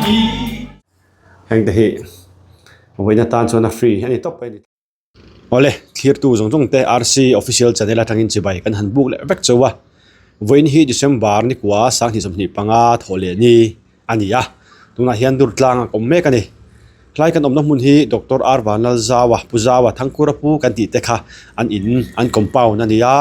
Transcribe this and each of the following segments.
Heng te hi vawiin atan chuan a free a ni tawp mai a ni. Awle, thlirtu zawng zawng te RC official channel atangin chibai kan han buk leh vek chauh a. Vawiin hi December ni kua 2025 thawh leh ni a ni a, tunah hian dur tlang a kawm mek a ni. Hlai kan awmna hmun hi Doctor R Vanlalzaua, Pu Zaua, Thangkura Pu kan tih te kha an in, an compound a ni a.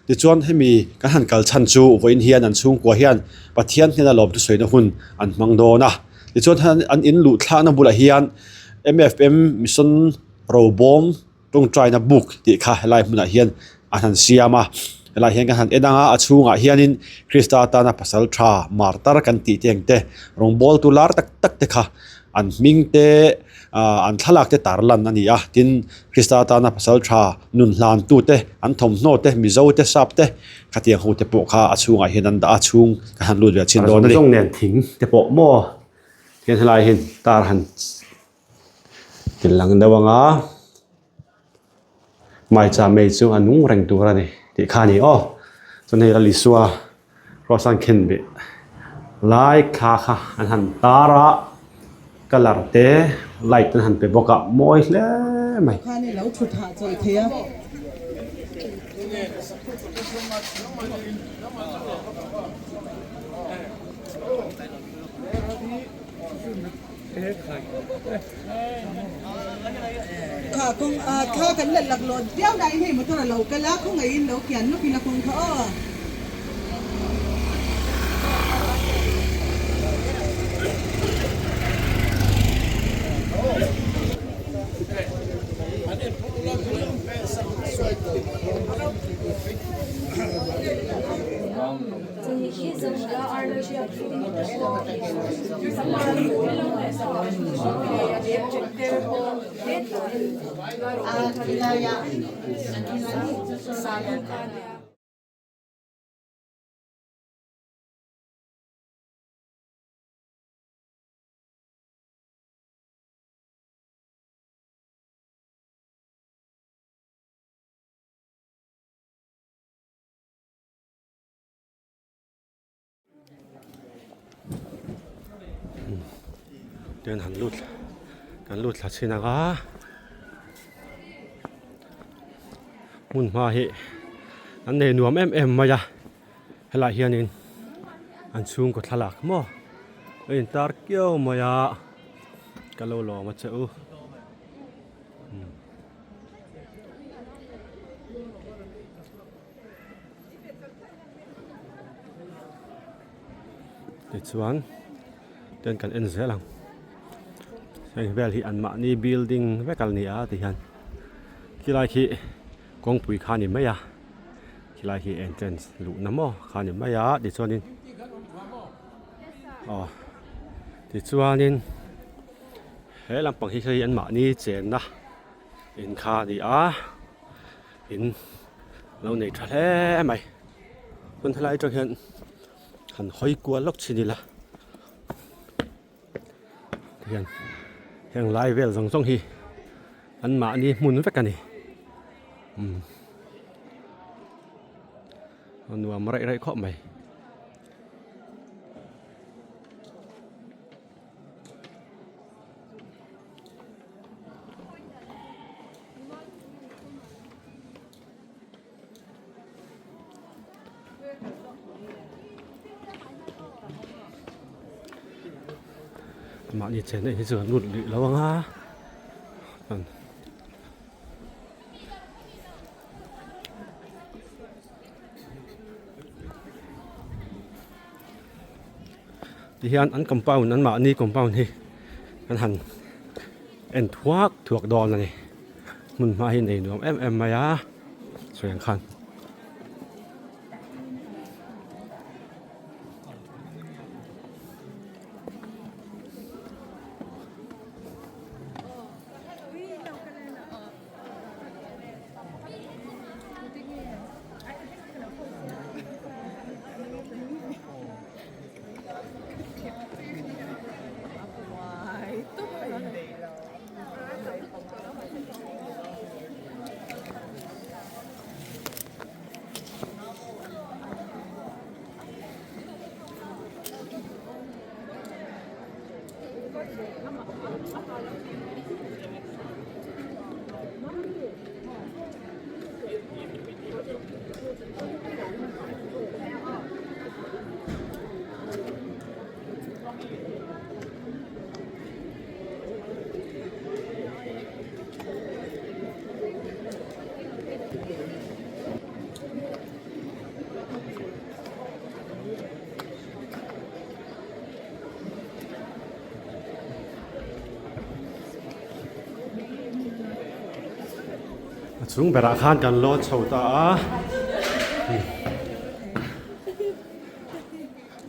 Tichuan hemi kan han kal chhan chu vawiin hian an chhungkua hian Pathian hnena lawmthu sawina hun an hmang dawn a. Tichuan an in luh thlakna bulah hian MFM Mission Robawm tawngtaina buk tih kha helai hmunah hian an han siam a, helai hian kan han en ang a, a chhungah hianin Krista tana pasal tha martar kan tih te ang te rawngbawltu lar tak tak te kha an hming te ah an thlalak te tar lan a ni a, tin Krista tana pasal tha nun hlan tu te an thawmhnaw te Mizo te sap te khatiang ho te pawh kha a chhungah hian an dah a chhung kan han lut ve chin dawn a ni. Zawng nen thing te pawh maw hian helai hian tar han. Thil lang deuh anga maicham ei chu a nung reng tur a ni tih kha a ni aw chuan hei Lalisua cross an khen beh lai thla kha an han tar a colour te light an han pe bawk a mawi hle mai. Kha kawng ah thla kan let lak lawt viau nain hei motor a lo kal a khawngaihin lo kian lawk in a kawng kha aw. Tian han lut kan lut thla chhin ang a hmun hma hi an nei nuam em em mai a helaiah hianin an chhungkaw thlalak maw a intar kiau mai a ka lo lawm a che u. Tichuan ten kan en zel ang heng vel hi an mahni building vek a ni a ti hian khilai khi kawngpui kha a ni mai a khilai khi entrance luhna maw kha a ni mai a tichuanin aw tichuanin he lampang hi hei an mahni chenna in kha a ni a. In lo nei tha hle mai chuan helai atang hian han hawi kual lawk chin ila tihian heng lai vel zawng zawng hi an mahni hmun vek a ni umm a nuam raih raih khawp mai. Mahni chen hi chu an lut luih lo ang a Tihian an compound an mahni compound hi an han en thuak thuak dawn a ni hmun hma hi nei nuam em em mai a sawi ang khan. A chung berah khan kan lawn chho ta a.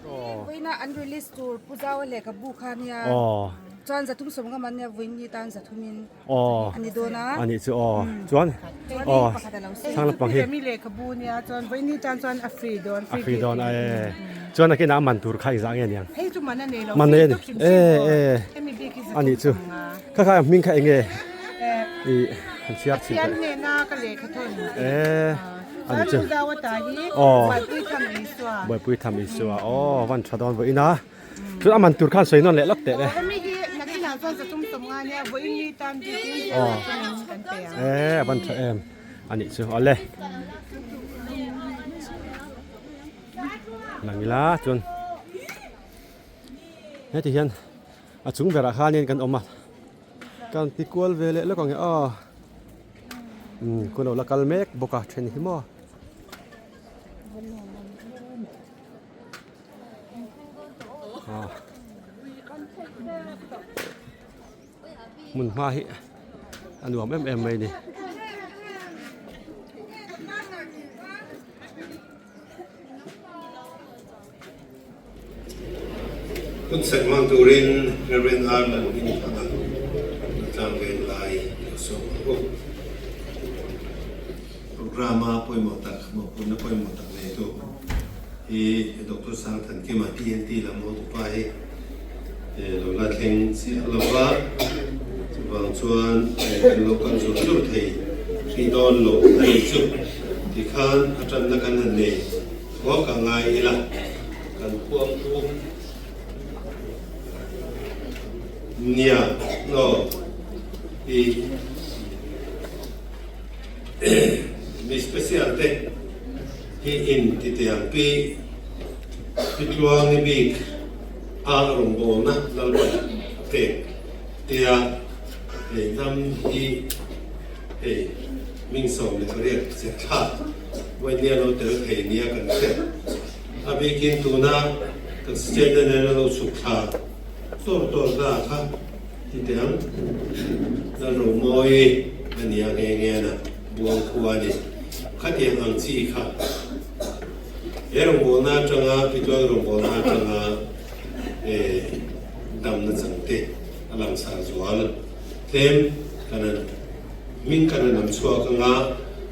Vawiina an release tur Pu Zau a lehkhabu kha nia chuan zathum sawm ngam an nia vawiin ni tan zathumin a ni dawn a. A nih chu aw chuan aw thlang lampang hi. Remi lehkhabu nia chuan vawiin ni tan chuan a free dawn. A free dawn a e chuan nakinah a man tur kha engzah nge niang. Hei chu man a nei lo. Man nei a ni e e a nih chu kha kha hming kha eng nge i han chhiar chhin Pathian hnena ka lehkha thawn. E a nih chu. Chuan Pu Zau a ta hi Buaipui Tham Isua. Buaipui Tham Isua aw van tha dawn vawiin a. Chuan a man tur khan sawi nawn leh lawk teh le. Hemi hi nakinah chuan zatum sawmnga nia vawiin ni tan bikin zatumin kan pe ang. E a van tha em a nih chu awle. Lang ila chuan heti hian a chung berah khanin kan awm a kan ti kual ve leh lawk ang e aw umm khaw lo la kal mek bawk a then hi maw. Hmun hma hi a nuam em em mai a ni. Hun sek hmang turin Rev. Arnold Hmingthanga tlang ven lai lo sawm ang u. Programme-a pawimawh tak, mawhphurhna pawimawh tak neitu hi Doctor Sangthankima TNT lam hotupa hi lo la thleng chiah lo va, chuvang chuan kan lo kal zur zur thei hrih dawn lo a nih chu. Tikhan a tanna kan han nei thuak a ngai ila, kan khuang pu nia aw i mi special te hi in ti teh ang pi pi tluangi bik a rawngbawlna lalpan a pek tia hei hnam hi hei ming 18 che thlak vawinia lo tel thei nia kan hriat a bikin tuna kan state te nena lo chhuk thla tawr tawr ta kha ti teh ang Lalromawi a nia nghe nghe na buang khua a ni. Khatiang ang chi kha he rawngbawlna atanga Pitual rawngbawlna atanga damna changte a langsar zual tlem kan an hming kan an am chhuak anga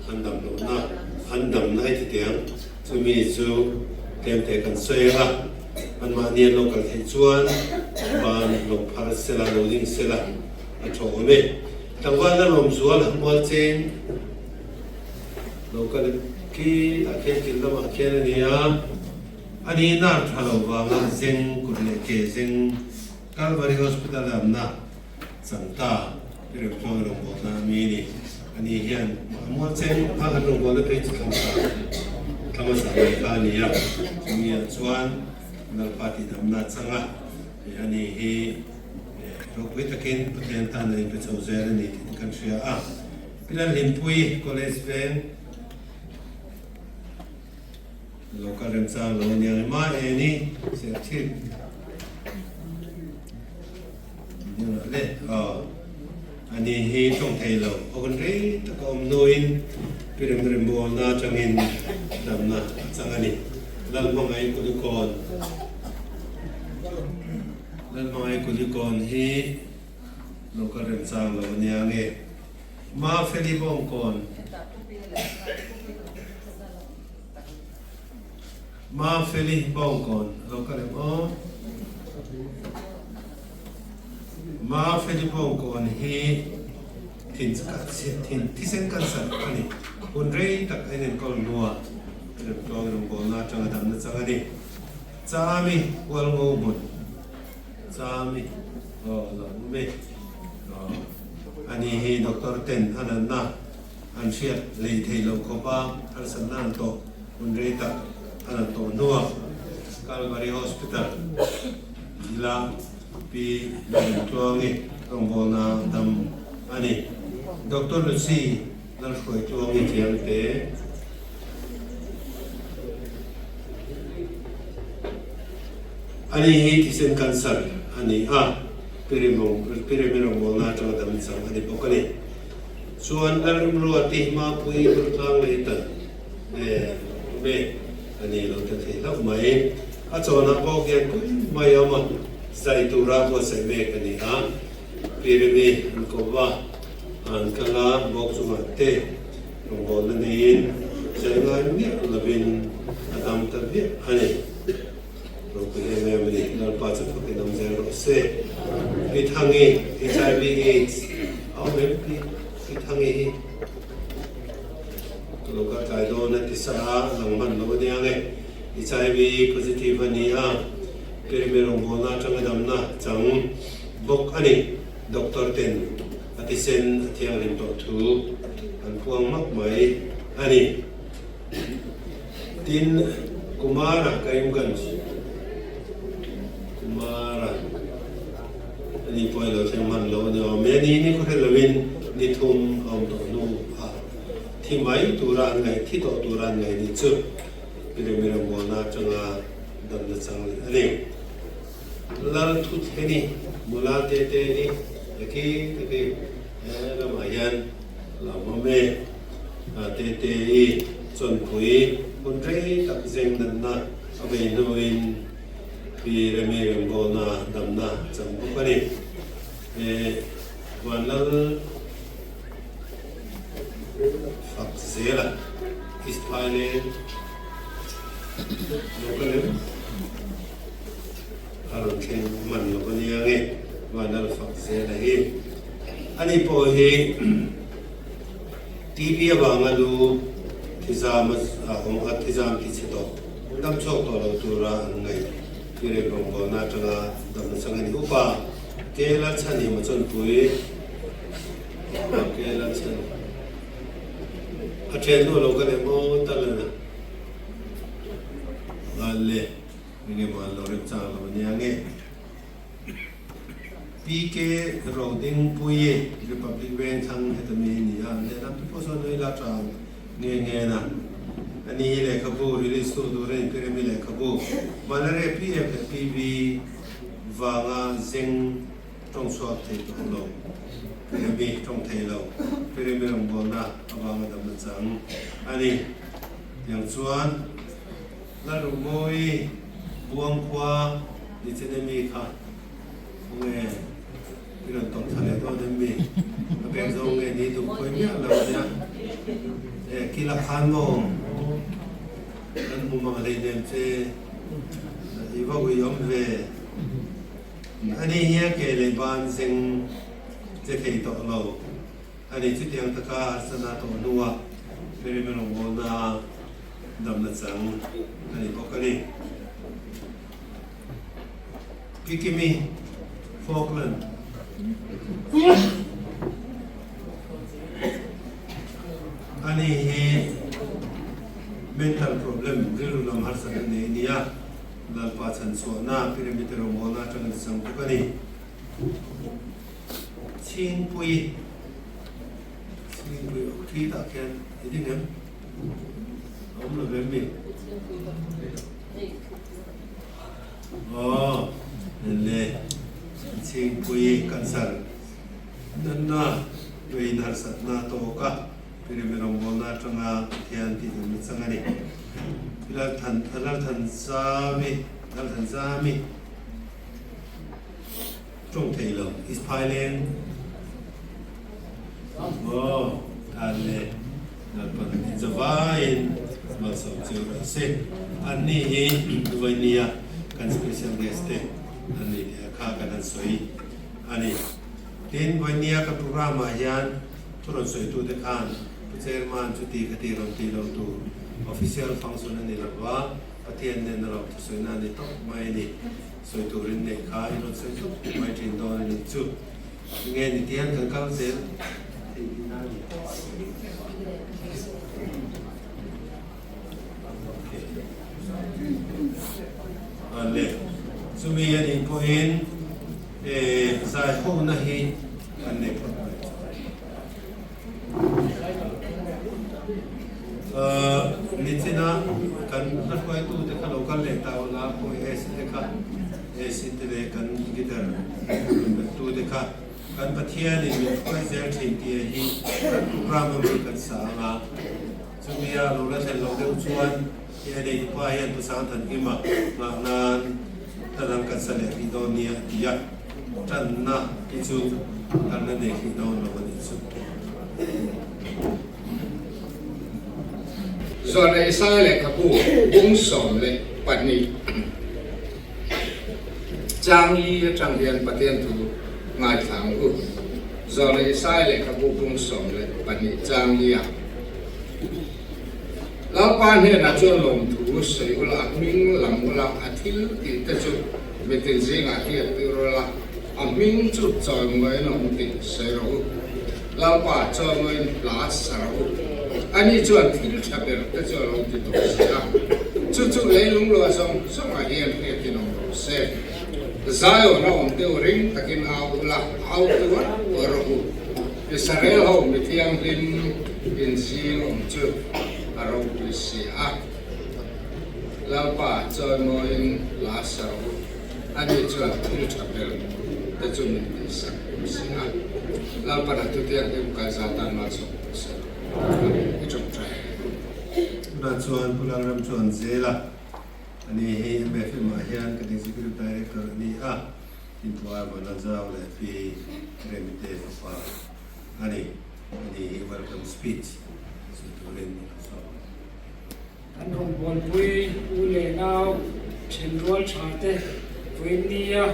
an dam lohna an damna i ti teh ang chumi chu tlem te kan sawi anga anmahni an lo kal theih chuan ban lo phar sela lo ding sela a tha awm e. Tlangval na lawm zual hamual cheng. Lo kal khi a khian kil lamah khian a ni a, a ni nar tha lo vanga zeng kut leh ke zeng Calvary Hospital a amna changta i remtluang rawngbawlna a mi a ni. A ni hian a mual cheng a kan rawngbawlna phei chu thlamsa thlamasa mai kha a ni a, chumi ah chuan Lalpa tihdamna a chang a, a ni hi ropui takin Pathian tan a inpe chho zel a ni tih kan hria a. Pilan Hlimpui College veng local remchang lo ania nge ma e ni serchhip le ani hi tawng thei lo awkan rei tak a awm hnuin pirem rembualna atangin damna a chang a ni Lalhmangaih Kulikawn Lalhmangaih Kulikawn hi local remchang lo ania nge Mafeli Bawngkawn Mafeli Bawngkawn a lo kal em aw? Mafeli Bawngkawn hi thin thin thisen cancer a ni. Hun rei tak a inenkawl hnua remtluang rawngbawlna atanga damna chang a ni. Chami Hualngo hmun Chami. Aw lo awm e. Aw ani hi doctor ten a natna an hriat lei thei lo khawp a, harsatna an tawh hun rei tak a nat tawh hnuah Calvary Hospital ila Pi Lalremtluangi rawngbawlna dam a ni. Doctor Lucy Lalhruaitluangi Chiangte. Ani hi thisen cancer a ni a, Piremi rawngbawlna atanga dam chang a ni bawk a ni. Chuan Lalrimruati Mapui Durtlang Leitan e awm e, a ni lo ta thei hlauh mai. A chawnah pawh hian pui mai a awm a, zai tura buatsaih mek a ni a, Piremi an ko va, an kal a, bawk chungah te rawngbawlna neiin zai ngai miah lovin a dam ta viah a ni. Ropui em em a ni. Lalpa chu fakin awm zel rawh se. Pi Thangi, HIV AIDS a awm em pi Pi Thangi hi? Ka lo kal tlai dawn a ti sa a, lang hman lo a nia nge. HIV positive a ni a, Pyramid rawngbawlna atanga damna chang bawk a ni. Doctor ten a tisen a thianghlim tawh thu an puang mak mai a ni. Tin, Kumara Karimganj, Kumara, ani pawh i lo thleng hman lo a ni awm e. Ni ni khawhre lovin ni thum a awm tawh hnu ah thi mai tura an ngaih, thi tawh tura an ngaih ni chu Pyramid rawngbawlna atanga damna chang leh a ni. Lal Thuthleni, nula te te ni, taki taki he lamah hian a lo awm e. Te te i chawnpui hun rei tak zeng natna a vei hnuin Pi Remi Rawngbawlna damna chang bawk a ni. Vanlal fak zela East Phaileng Local em? A rawn thleng hman lo a nia nge Vanlal fak zela hi. Ani pawh hi TB avanga lu thizam a awm a, thizam ti chhe tawh, dam chhuak tawh lo tura an ngaih Pirek rawngbawlna atanga damna chang a ni. Upa Ke Lalchhanhima chawnpui Upa Ke Lalchhan a thiannu a lo kal em aw Talana le enge maw an lo remchang lo a nia nge. PK Rodingpuii, Republic Vengthlang heta mi hi ni a, lehlam te pawh chuan nui la tang nge nge na. Ani hi lehkhabu release tu tur a inpiremi lehkhabu Malaria PF leh PV vanga zeng tawng chhuak thei tawh lo, piremi tawng thei lo, piremi rawngbawlna avanga damna chang a ni. Tiang chuan. Lalruhmawi Buangkhua ni chen emi kha khawnge i rawn tawng thla leh dawn em mi? A pek zawng nge ni duh pawih miah lo ania. E kila khan maw kan hmu mang hleinem che i va ui awm ve. Ani hi a ke leh ban zeng che thei tawh lo. Ani chutiang taka harsatna tawh hnua Mary Rawngbawlna damna chang a ni bawk a ni. Kikimi Falkland Ani hi mental problem rilru lam harsatna nei a ni a, Lalpa chhanchhuahna Pyramid rawngbawlna atanga ni chang bawk a ni. Chhingpui Chhingpui thi tah khian i ding em? A awm lo em mi? Aw, le Chhingpui cancer natna vein harsatna tawk a, Pyramid rawngbawlna atanga Pathian tih dumna chang a ni. Lalthan Lalthanzami Lalthanzami. Tawng thei lo is Phaileng maw tan le Lalpan zavaiin malsawm chu rawh se. Anni hi vawinia kan special guest te an ni tih kha kan han sawi a ni. Tin, vawinia ka program ah hian thu rawn sawitu te khan Pu Chairman chuti khati rawn ti lo tur official function a ni lo va, Pathian nen a lo thusawina a ni tawp mai a ni. Sawi turin neih kha i rawn sawi zuk mai thin dawn a nih chu. Tinge ni tihian kan kal zel thei tihna a ni. Le, chumi a nih pawhin zai hona hi kan nei phawt mai chu. Nichina kan hla hruaitute kha lo kal leh ta ula, Pawi AC te kha, AC te leh kan guitar rawn bettute kha kan Pathianin min hruai zel thin tih hi kan program a mi kan sa ang a. Chumia lo la thlen loh deuh chuan i a neitupa hian Pu Sangthankima nghah nan hla dang kan sa leh hrih dawn nia a ti a, tanna hi chu kan la nei hrih dawn lo a nih chu. Zawhna Isaiah lehkhabu bung 12 chang li atang hian Pathian thu ngaithla ang u. Zawhna Isaiah lehkhabu bung 12 chang li ah Lalpa hnenah chuan lawmthu sawi ula, a hming lam ula, a thil tih te chu mitin zingah hriat tir ula, a hming chu chawimawiin a awm tih sawi rawh u. Lalpa chawimawiin hla sa rawh u. Ani chuan thil tha ber te chu a lo ti tawh si a, chu chu leilung luah zawng zawngah hian hriatin awm rawh se. Zion a awm deuh ring takin au ula, au tuar tuar rawh u. Israel ho mi thianghlim inzing awm chu a ropui si a. Lalpa chawimawiin hla sa rawh u, ani chuan thil tha ber te chu min tihsak awm si a. Lalpan a thutianghlim kaiza tan malsawm rawh se. Amen. I tawngtai ang u. Tunah chuan Pu Lalram chuan zel a, ani hi MFM ah hian kan Executive Director a ni a. Intuar Vanlalzau leh Pi Remite fapa a ni. Ani hi welcome speech sawi turin a lo sawm a. Kan rawngbawlpui u leh nau thenrual tha te vawinia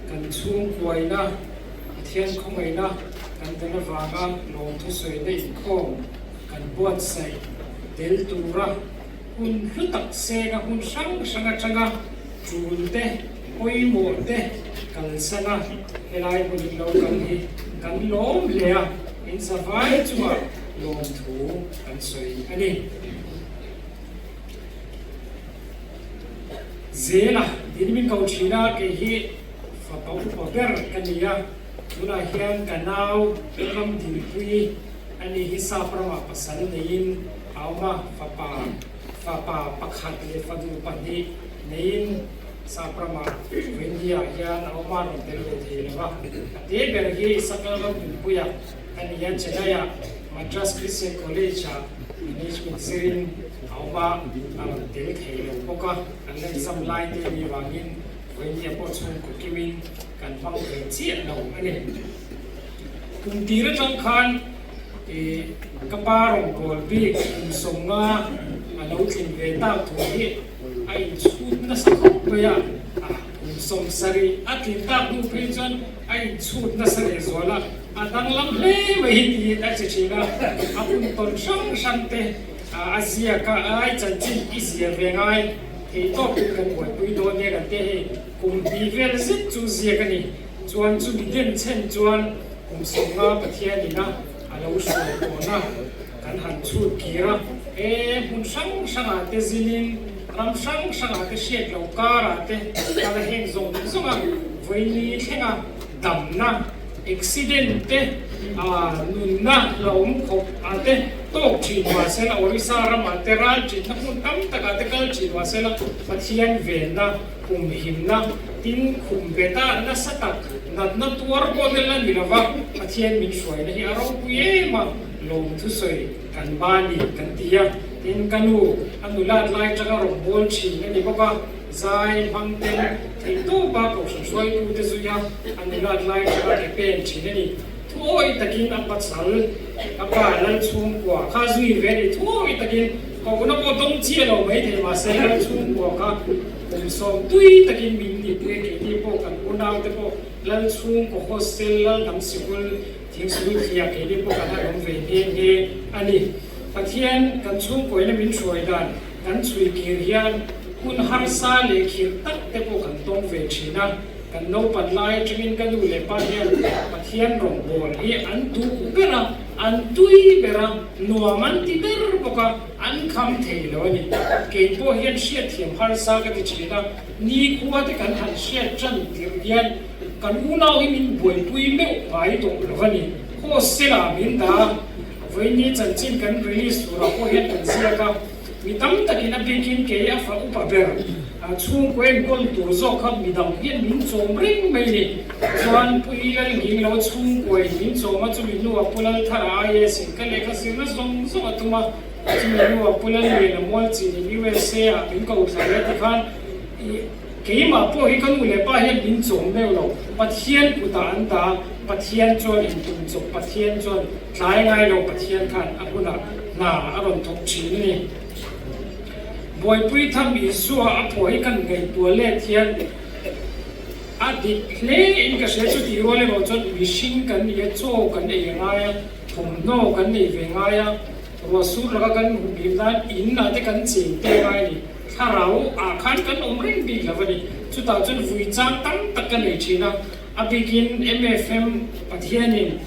kan chhungkuaina Pathian khawngaihna kan dan avanga lawmthu sawina inkhawm kan buatsaih tel tura hun hlu tak senga hmun hrang hrang atanga Tul te, pawimawh te kalsan a, helai hmun in lo kal hi kan lawm hle a, in zavai chungah lawmthu kan sawi a ni. Zela din min ko thin a, kei hi fapa upa ber ka ni a, tunah hian ka nau ram dinpui a ni hi sap ramah pasal neiin a awm a, fapa Fapa pakhat leh fanu pahnih neiin Sap ramah India hian a awm a, rawn tel ve thei lo a. A te ber hi Sakal ram Nunpuia a ni a, Chennai-ah Madras Christian College-ah Management zirin a awm a, a rawn tel thei lo bawk a. An la exam lai te ni vangin India pawh chhungkaw kimin kan hmang ve chiah lo a ni. Kum tir atang khan I ka pa rawngbâwl bik kum 50 a lo tlin ve tak thu hi a inchhut nasa khawp mai a, kum 70 a tlin tak hnu phei chuan a inchhut nasa leh zual a, a danglam hle mai hi tiin a che thin a, a hun tawn hrang hrang te a ziak a, ai chanchin i zia ve ngai thei tawkin kan buaipui dawn nia kan tia hei kum hnih vel zet chu ziak a ni chuan chumi denchhen chuan Kum 50 Pathian ina a lo hruai tawhna kan han chhut kir a, he hmun hrang hrangah te zinin ram hrang hrangah te hriat loh karah te kal a heng zawng zawng a, vawiini thlenga damna, accident te, nunna hlauhawm khawp ah te tawk thin mahsela Orissa ramah te ral thinna hmun tam takah te kal thin mahsela Pathian venna Kumhimna tin khum beta nasa tak natna tuar pawh tel a ni lova, Pathian min hruaina hi a ropui em a, lawmthusawi kan ba ni kan ti a. Tin, ka nu a nulat lai tanga rawngbâwl thin a ni bawk a, zai hmang tel theihtawpa kohhran hruaitute zuia a nulat lai tanga ke pen thin a ni. Thuawi takin a pasal a pa lal chhungkua kha zui ve a ni. Thuawi takin kohna pawh dawng chiah lo mai thei mahse lal chhungkua kha kum sawm tui takin min nipui a keini pawh kan unaute pawh lal chhungkaw hostel lal dang sikul thing sikul thliah keini pawh kan han awm ve nghe nghe a ni. Pathian kan chhungkuaina min hruai dan kan chhui kir hian. Hun harsa leh khirh tak te pawh kan tawng ve thin a, kan naupan lai atangin ka nu leh pa hian Pathian rawngbâwl hi an duh ber a, an tui ber a, nuam an ti ber bawk a, an kham thei lo a ni. Kei pawh hian hriatthiam harsa ka ti thin a, nikhua te kan han hriat tan tirh hian kan unau hi min buaipui meuh ngai tawh lo a ni. Hostel ah min dah a, vawiin chanchin kan release turah pawh hian kan ziak a. Mi tam takin a bikin kei a fa upa ber chhungkaw enkawl tur zawk kha midang hian min chawm reng mai ni. Chuan Pu Lal Nginglo chhungkaw in min chawm a, chumi hnuah Pu Lal Thara IAS in ka lehkha zirna zawng zawng a tum a, chumi hnuah Pu Lal Liana Mualchin in USA ah min ko thla leh tikhan i Keimah pawh hi ka nu leh pa hian min chawm meuh lo, Pathian kutah an dah a, Pathian chuan intum chawp, Pathian chuan tlai ngai lo, Pathian khan a hunah hna a rawn thawk thin a ni. Buaipui tham Isua a phuah hi kan ngaihtuah let hian a dik hle in ka hria, chutih rual erawh chuan mihring kan ni a, chaw kan ei a ngai a, thawmhnaw kan nei ve ngai a, ruah sur laka kan hmuhbim nan in ah te kan cheng te ngai a ni. Thlarau ah khan kan awm reng bik lo a ni. Chutah chuan vui chang tam tak ka nei thin a, a bikin MFM Pathianin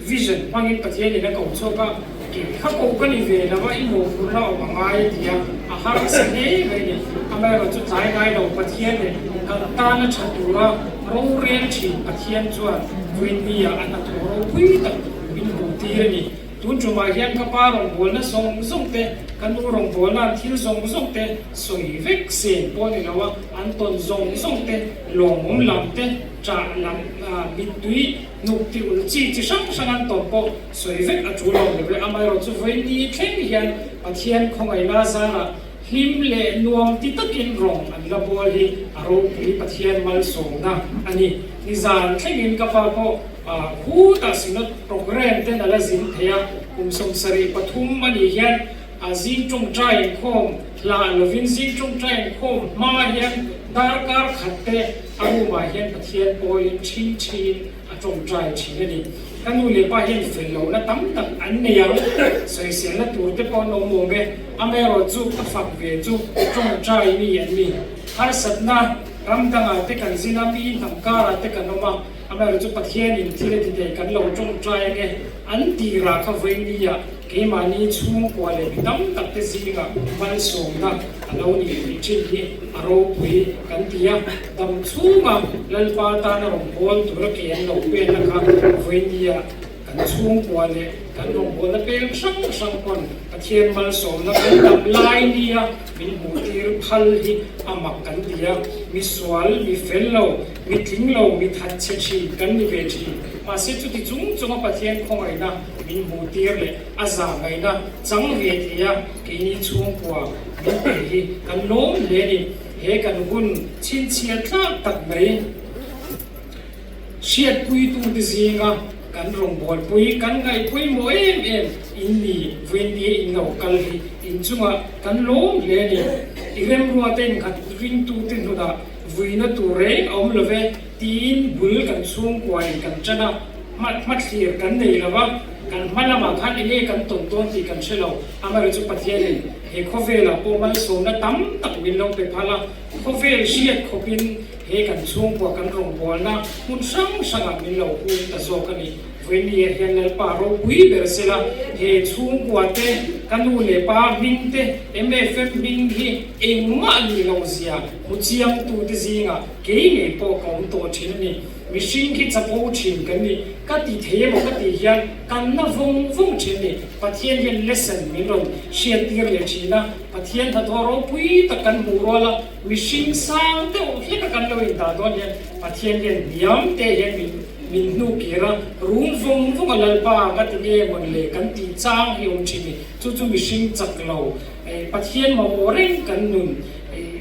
vision hmangin Pathianin a ko chhuak a, kei kha koh ka ni ve lo a, i mawhphurhna awm a ngai a ti a, a harsa hle mai a ni. Amaherawh chu tlai ngai lo Pathianin kan tana tha tura rorel thin Pathian chuan vawiin ah a hnathawh ropui tak min hmuh tir a ni. Tun tumah hian ka pa rawngbawlna zawng zawng te, ka nu rawngbawlna an thil zawng zawng te sawi vek sen pawh ni lo a, an tawn zawng zawng te, lawmawm lam te, ṭah lam, mittui hnuk ti ulh chi chi hrang hrang an tawn pawh sawi vek a ṭul awm lo e. Amaherawh chu vawiin thleng hian Pathian khawngaihna zarah hlim leh nuam ti takin rawng an la bawl hi a ropui Pathian malsawmna a ni. Nizan thlengin ka pa pawh Khutah Synod programme ten a la zin thei a, kum 73 a nih hian a zing tawngtai inkhawm hlah lovin zing tawngtai inkhawm hma hian darkar khat te a room ah hian Pathian pawhin thin thin a tawngtai thin a ni. Ka nu leh pa hian fel lohna tam tak an nei ang, sawiselna tur te pawh an awm awm e, amaherawh chu ka fak ve chu tawngtai mi an ni. Harsatna ram dangah te kan zin a, mi hnam karah te kan awm a, Amaherawh chu Pathianin thil a ti thei kan lo tawngtai ange an tirah kha vawinia keimahni chhungkua leh mi tam tak te zingah malsawmna a lo nih theih thin hi a ropui kan ti a, dam chhunga Lalpa tana rawngbâwl tura ke an lo penna kha vawinia kan chhungkua leh kan rawngbâwlna peng hrang hrang pawn Pathian malsawmna kan dam lai nia min hmuhtir phal hi a mak kan ti a, misual, mi fel lo, Mi tling lo, mi that chhe thin kan ni ve thin. Mahse chuti chung chunga Pathian khawngaihna min hmuh tir leh a zahngaihna chang ve thei a keini chhungkua min pe hi kan lawm hle a ni. He kan hun chhinchhiah tlak tak mai hriatpuitute zinga kan rawngbawlpui kan ngaihpawimawh em em in ni vawiin in lo kal hi inchungah kan lawm hle a ni. I remruate inkhat ringtute hnunah Vuina tur reng a awm lo ve tiin bul kan chhungkua in kan ṭan a, hma hmathlir kan nei lo va, kan hma lamah khan enge kan tawn dawn tih kan hre lo. Amaherawhchu Pathianin he khawvelah pawh malsawmna tam tak min lo pe phal a, khawvel hriat khawpin he kan chhungkua kan rawngbawlna hmun hrang hrangah min lo hung ta zawk a ni. Vawinia hian Lalpa ropui ber sela, he chhungkua te, ka nu leh pa hming te, MFM hming hi engmah nih loh zia hmu chiangtute zingah kei ngei pawh ka awm tawh thin a ni. Mihring khi chapo thin kan ni. Ka ti thei emaw ka tih hian kan na vawng vawng thin a ni. Pathian hian lesson min rawn hriattir leh thin a, Pathian hnathawh ropui tak kan hmuh rual a, mihring sang deuh hleka kan lo indah dawn hian Pathian hian hniam te hian min Min hnu kir a, rum vawng vawng a Lalpa ka ti nge mawn le kan tih chang hi awm thin ni. Chu chu mihring chak lo, Pathian mamawh reng kan nun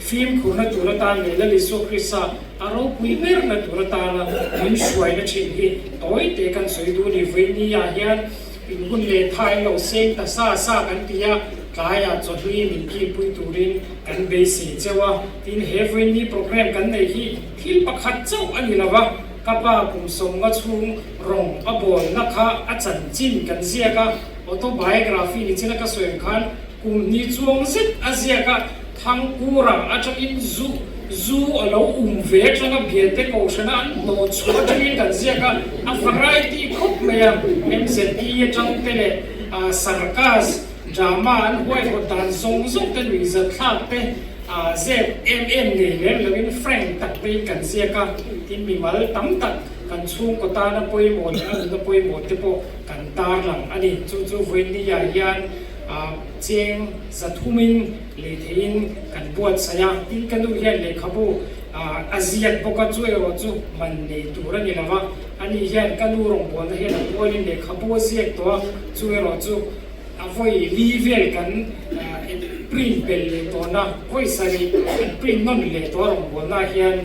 fimkhurna tur atan leh Lal Isua Krista a ropui berna tur atana min hruaina thin hi tawi te kan sawi duh ni. Vawiini ah hian in hun leh tha in lo seng ta sa sa kan ti a, tlaiah chawhlui min kilpui turin kan beisei cheu a. Tin, he vawiini program kan neih hi thil pakhat chauh a ni lo va. Ka pa kum 50 chhung rawng a bawlna kha a chanchin kan ziak a, autobiography ni china ka sawi ang khan kum hnih chuang zet a ziak a. Thangkura atangin zu zu a lo um ve atanga Biate Kohhrana an hnawh chhuah atangin kan ziak a, a variety khawp mai a, MZP atang te leh Circus, Drama an huaihawt dan zawng zawng te nuihzat thlak te zep em em nei lem loin frank tak tein kan ziak a, tin mimal tam tak kan chhungkaw tana pawimawh leh a nuna pawimawh te pawh kan tarlang a ni. Chu chu vawinia hian cheng zathumin lei theiin kan buatsaih a, tin ka nu hian lehkhabu a ziak bawk a, chu erawh chu man nei tur a ni lo va, ani hian ka nu rawngbawlna hian a pualin lehkhabu a ziak tawh a, chu erawh chu a vawi li vel kan print belh leh tawhna, vawi sarih kan print nawn leh tawh a rawngbawlna hian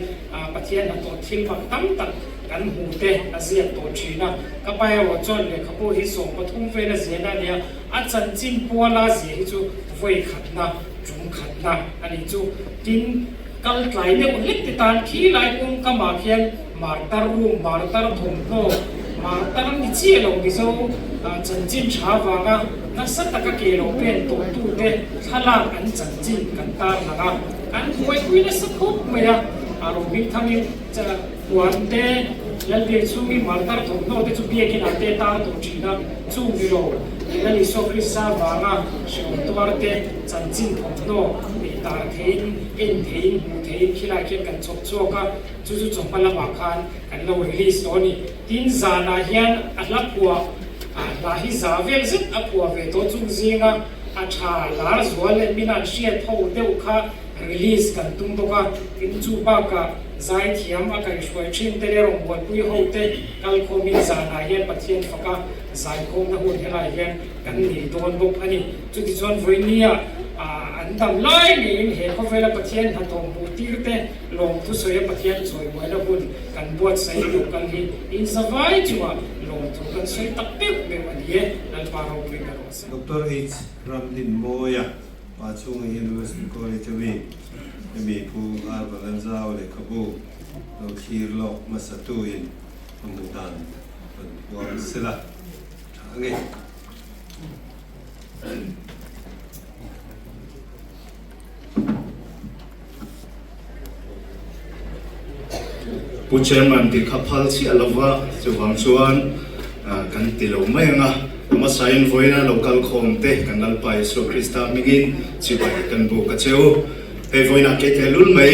Pathian hnathawh thil mak tam tak kan hmu te a ziak tawh thin a, ka pa erawh chuan lehkhabu hi 13 vel a ziahna a nia, A chanchin puala zia hi chu vawi khatna, tum khatna a nih chu. Tin, kal tlai deuh hlek te tan khi lai kawng kamah khian martar room, martar thawmhnaw, martar ni chiah lo Mizo chanchin tha vanga nasa taka ke lo pen tawhtute thlalak an chanchin kan tarlang a, kan buaipui nasa khawp mai a, a rohming thangin Puan te, Lalbiak chhungin martar thawmhnaw te chu biakin ah te tar tawh thin a, chung ni lo, Lal Isua Krista vanga hrehawm tuar te chanchin thawmhnaw neih tar theiin, en theiin, hmuh theiin khilai khian kan chhawp chhuak a, chu chu chawhma lamah khan kan lo release tawh a ni. Tin, zanah hian a hla phuah, a hla hi za vel zet a phuah ve tawh chung zinga a tha lar zual leh min an hriat ho deuh kha release kan tum bawk a, tin chu bakah zaithiam a kaihhruai thin te leh rawngbawlpui ho te kalkhawmin zanah hian Pathian faka zaikhawmna hun helai hian kan nei dawn bawk a ni. Chutichuan vawinia an dam lai ngeiin he khawvela Pathian hnathawh hmuh tir te lawmthu sawia Pathian chawimuaina hun kan buatsaih lo kal hi inzavai chungah lawmthu kan sawi tak meuh meuh a ni e, Lalpa ropui ber rawh se. Doctor H. Ramdinmawia. Pa chhunga University College a mi hemi Pu R. Valanzau lehkhabu lo thlir lawk hmasatu in a hmuh dan rawn puang sela tha nge. Pu Chairman tih kha phal chiah lova chuvang chuan kan ti lo mai ang a, a hmasain vawiina lo kal khawm te kan Lalpa Isua Krista hmingin chibai kan buk a che u. Hei vawiinah kei teh lul mai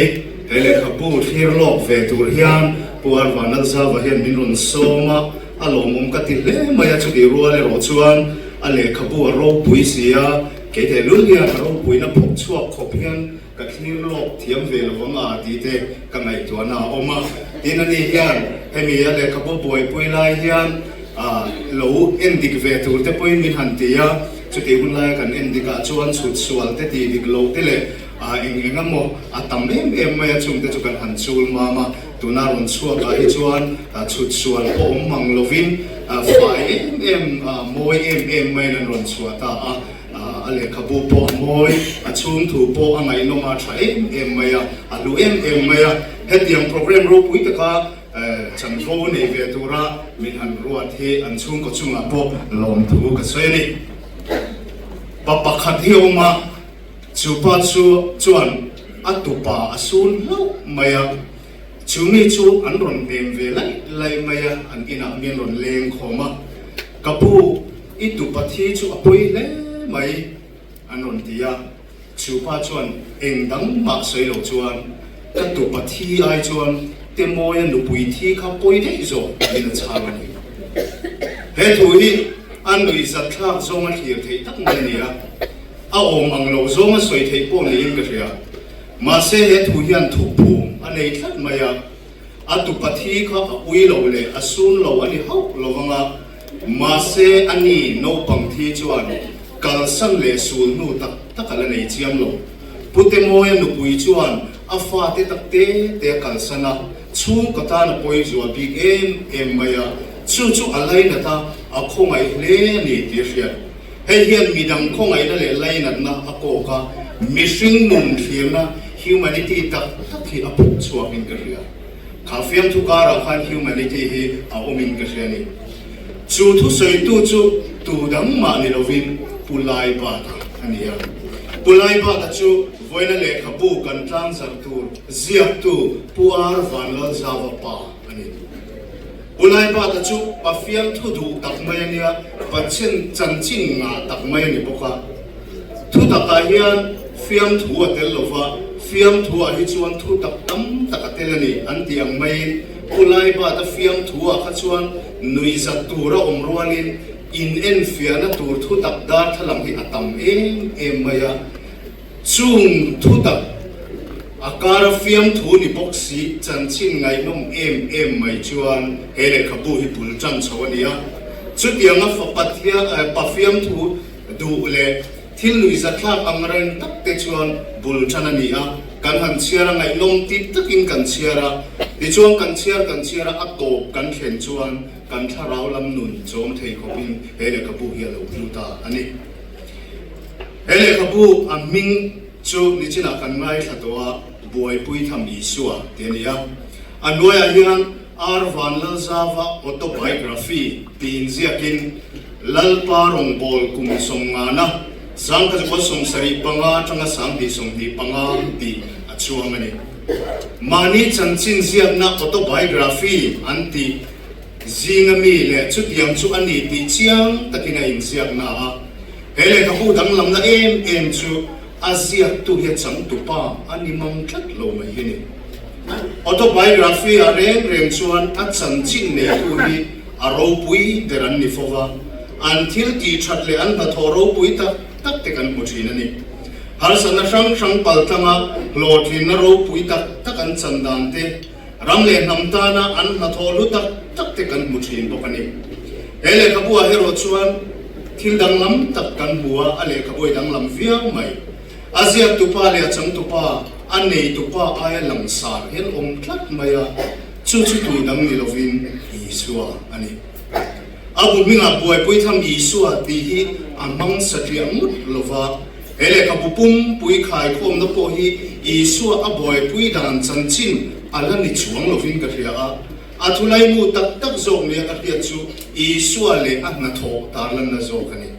he lehkhabu thlir lawk ve tur hian Pu Arva Nalzava hian min rawn sawm a, a lawmawm ka ti hle mai a, chutih rual erawh chuan a lehkhabu a ropui si a, kei teh lul hian a ropuina phawk chhuak khawp hian Ka thlir lawk thiam ve lo vang a tih te ka ngaihtuahna a awm a. Tin ani hian hemi a lehkhabu buaipui lai hian lo en dik ve tur te pawhin min han ti a, chutih hun laia kan en dik ah chuan chhut sual te tih dik loh te leh eng eng emaw a tam em em mai a, chung te chu kan han chul mam a. Tuna rawn chhuak ah hi chuan chhut sual pawh awm mang lovin fai em em mawi em em maiin an rawn chhuah ta a. A lehkhabu pawh a mawi, a chhung thu pawh a ngaihnawm a tha em em mai a, a hlu em em mai a. Hetiang program ropui taka chanvo nei ve tura min han ruat hi an chhungkaw chungah pawh lawmthu ka sawi a ni. Pa pakhat hi a awm a, chu pa chu chuan a tupa a sun hlauh mai a, chu mi chu an rawn hnem ve laih laih mai a, an inah mian rawn leng khawm a, Ka pu, I tupa thi chu a pawi hle mai, an rawn ti a. Chu pa chuan eng dang mah sawi lo chuan, Ka tupa thi ai chuan Temawia nupui thi kha pawi daih zawk tiin a chhang a ni. He thu hi a nuihzat thlak zawnga thlir theih tak mai a ni a, a awm ang lo zawnga sawi theih pawh niin ka hria. Mahse he thu hian thukphum a nei tlat mai a. A tupa thi kha a ui lo leh a sun lo a ni hauh lo vang a, mahse a ni naupang thi chuan kalsan leh sul hnu tak tak a la nei chiam lo. Pu Temawia nupui chuan a fate tak te te a kalsan a, chhungkaw tan a pawi zual bik em em mai a, chu chu a lainat a, a khawngaih hle a ni tih a hriat. Hei hian midang khawngaihna leh lainatna a kawk a, mihring nun thlirna, humanity, tak tak hi a puk chhuakin ka hria. Kha fiamthu karah khan humanity hi a awmin ka hria a ni. Chu thusawitu chu tu dang mah ni lovin Pu Laibata a ni a. Pu Laibata chu. Vawiina lehkhabu kan tlangzarh tur ziaktu Pu R Vanlalzava pa a ni. Pu Laibata chu pa fiamthu duh tak mai a nia, Pathian chanchin ngah tak mai a ni bawk a. Thutakah hian fiamthu a tel lo va, fiamthuah hi chuan thutak tam tak a tel a ni an tih ang maiin Pu Laibata fiamthuah kha chuan nuihzat tur a awm rualin inenfiahna tur thutak darthlalang hi a tam em em mai a. Chung thutak a kara fiamthu ni bawk si chanchin ngaihnawm em em mai chuan he lehkhabu hi bul tan chho a ni a. Chutianga fa pa fiamthu duh leh thil nuihzatthlak ang reng tak te chuan bul tan a ni a. Kan han chhiar a ngaihnawm tip takin kan chhiar a, tichuan kan chhiar kan chhiar a, a tawp kan thlen chuan kan thlarau lam nun chawm thei khawpin he lehkhabu hi a lo hlu ta a ni. He lehkhabu a hming chu nichinah kan ngaithla tawh a, Buaipui Tham Isua tih a ni a. A hnuaiah hian R. Vanlalzava Autobiography tih inziakin Lalpa Rawngbâwl kum sawmngana sangkhazual 75 atanga 2025 tih a chuang a ni. Mahni chanchin ziakna autobiography an tih zinga mi leh chutiang chu a ni tih chiang takin a inziakna a. He lehkhabu danglamna em em chu a ziaktu hi a changtupa a ni mang tlat lo mai hi a ni. Autobiography ah reng reng chuan a chanchin neitu hi a ropui ber an ni fo va, an thil tih that leh an hnathawh ropui tak tak te kan hmu thin a ni. Harsatna hrang hrang paltlanga hlawhtlinna ropui tak tak an chan dan te, Ram leh hnam tana an hnathawh hlu tak tak te kan hmu thin bawk a ni. He lehkhabu-ah erawh chuan thil danglam tak kan hmu a, a lehkhabu hi danglam viau mai. A ziaktupa leh a changtupa, a neitupa aia langsar hian awm tlat mai a, chu chu tu dang ni lovin Isua a ni. A bu hmingah buaipui tham Isua tih hi a hmang satliah ngawt lova, He lehkhabu pumpui khaikhawmna pawh hi Isua a buaipui dan chanchin a la ni chuang lovin ka hria a. A thulaimu tak tak zawk nia ka hriat chu Isua leh a hnathawh tarlanna zawk a ni.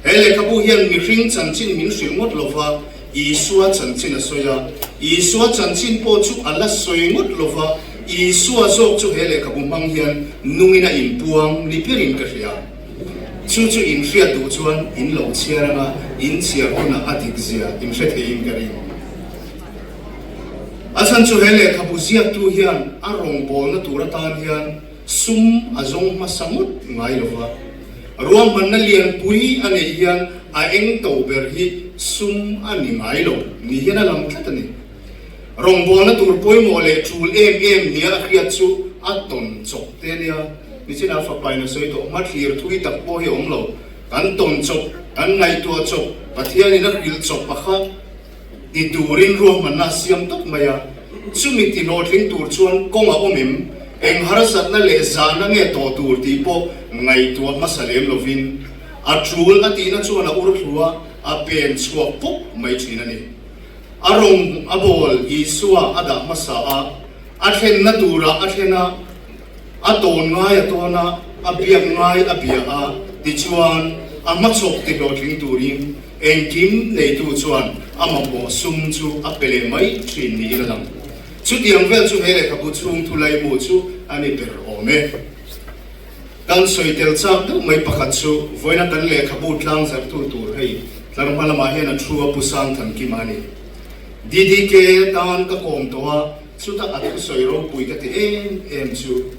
He lehkhabu hian mihring chanchin min hrilh ngawt lova Isua chanchin a sawi a. Isua chanchin pawh chu a la sawi ngawt lova Isua zawk chu he lehkhabu hmang hian nungin a inpuang ni berin ka hria. Chu chu in hriat duh chuan in lo chhiar anga in chhiar hunah a dik zia in hre theiin ka ring. A chhan chu he lehkhabu ziaktu hian a rawngbawlna tur atan hian sum a zawng hmasa ngawt ngai lo va. Ruahmanna lianpui a neih hian a eng to ber hi sum a ni ngai lo ni hian a lang tlat a ni. Rawngbawlna tur pawimawh leh tul em em nia a hriat chu a tawn chawp te nia. Nichinah fapain a sawi tawh, hmathlir thui tak pawh hi a awm lo. Kan tawn chawp, kan ngaihtuah chawp, Pathianin a hrilh chawp a kha ti turin ruahmanna a siam tawp mai a. Chumi ti hlawhtling tur chuan kawng a awm em? Eng harsatna leh zahna nge tawh tur tih pawh ngaihtuah hmasa lem lovin a tul a tihna chuan a ur thlu a, a pen chhuak pawp mai thin a ni. A rawng a bawl Isua a dah hmasa a, a thlenna turah a thlen a, a tawn ngai a tawn a, a biak ngai a bia a, tichuan a hmachhawk ti hlawhtling turin engkim neitu chuan a mamawh sum chu a pe leh mai thin niin a lang. Chutiang vel chu he lehkhabu chhung thu laimu chu a ni ber awm e. Kan sawi tel chak deuh mai pakhat chu vawiina kan lehkhabu tlang zarhtu tur hei tlar hma lamah hian a thu a Pu Sangthankima a ni. DDK tan ka kawm tawh a, chuta a thusawi ropui ka ti em em chu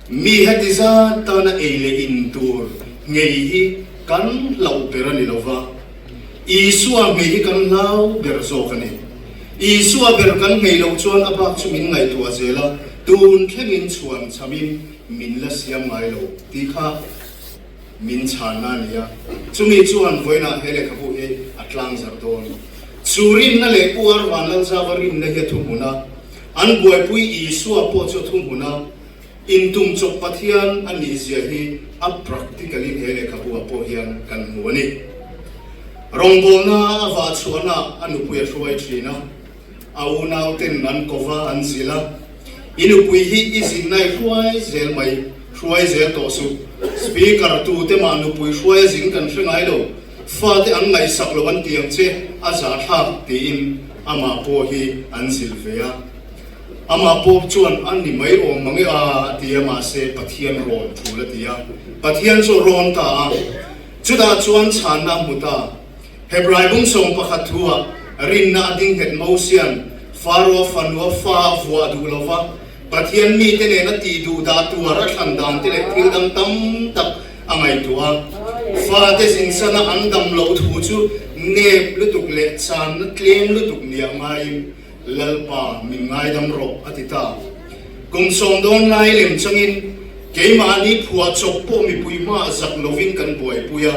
mi heti zat tana ei leh in tur nghei hi kan hlauh ber a ni lo va, Isua nghei hi kan hlau ber zawk a ni. Isua ber kan nghei loh chuan a bak chu min ngaihtuah zel a, tun thlengin chhuan chhamin Min la siam ngai lo tih kha min chhanna a ni a, chumi chuan vawiinah he lehkhabu hi a tlang zarh dawn. Chu rinna leh Pu Arvan Lalzava rinna hi a thuhmun a, an buaipui Isua pawh chu a thuhmun a, intum chawp Pathian a nihzia hi a practical-in he lehkhabu-ah pawh hian kan hmu a ni. Rawngbawlna a vah chhuahna a nupui a hruai thin a. A unau ten an ko va an zilh a, I nupui hi i zinna i hruai zel mai, hruai zel tawh suh. Speaker tute mah nupui hruai a zin kan hre ngai lo. Fate an ngaihsak lo an ti ang che, a zahthlak tiin amah pawh hi an zilh ve a. Amah pawh chuan a ni mai awm mang e a a ti a, mahse Pathian rawn thul a ti a. Pathian chu a rawn ta a, chutah chuan chhanna a hmu ta. Hebrai bung 11 thu-ah rinna a ding nghet Mosian Faro fanua fa a vuah duh lo va, Pathian mite nena tih duh dah tuar a thlan dan te leh thil dang tam tak a ngaihtuah a. Fate zinsana an dam loh thu chu nep lutuk leh channa tlem lutuk nia ngaiin Lalpa min ngaidam rawh a ti ta. Kum 10 dawn lai lem changin keimahni phuah chawp pawh mipui hmaah zak lovin kan buaipui a.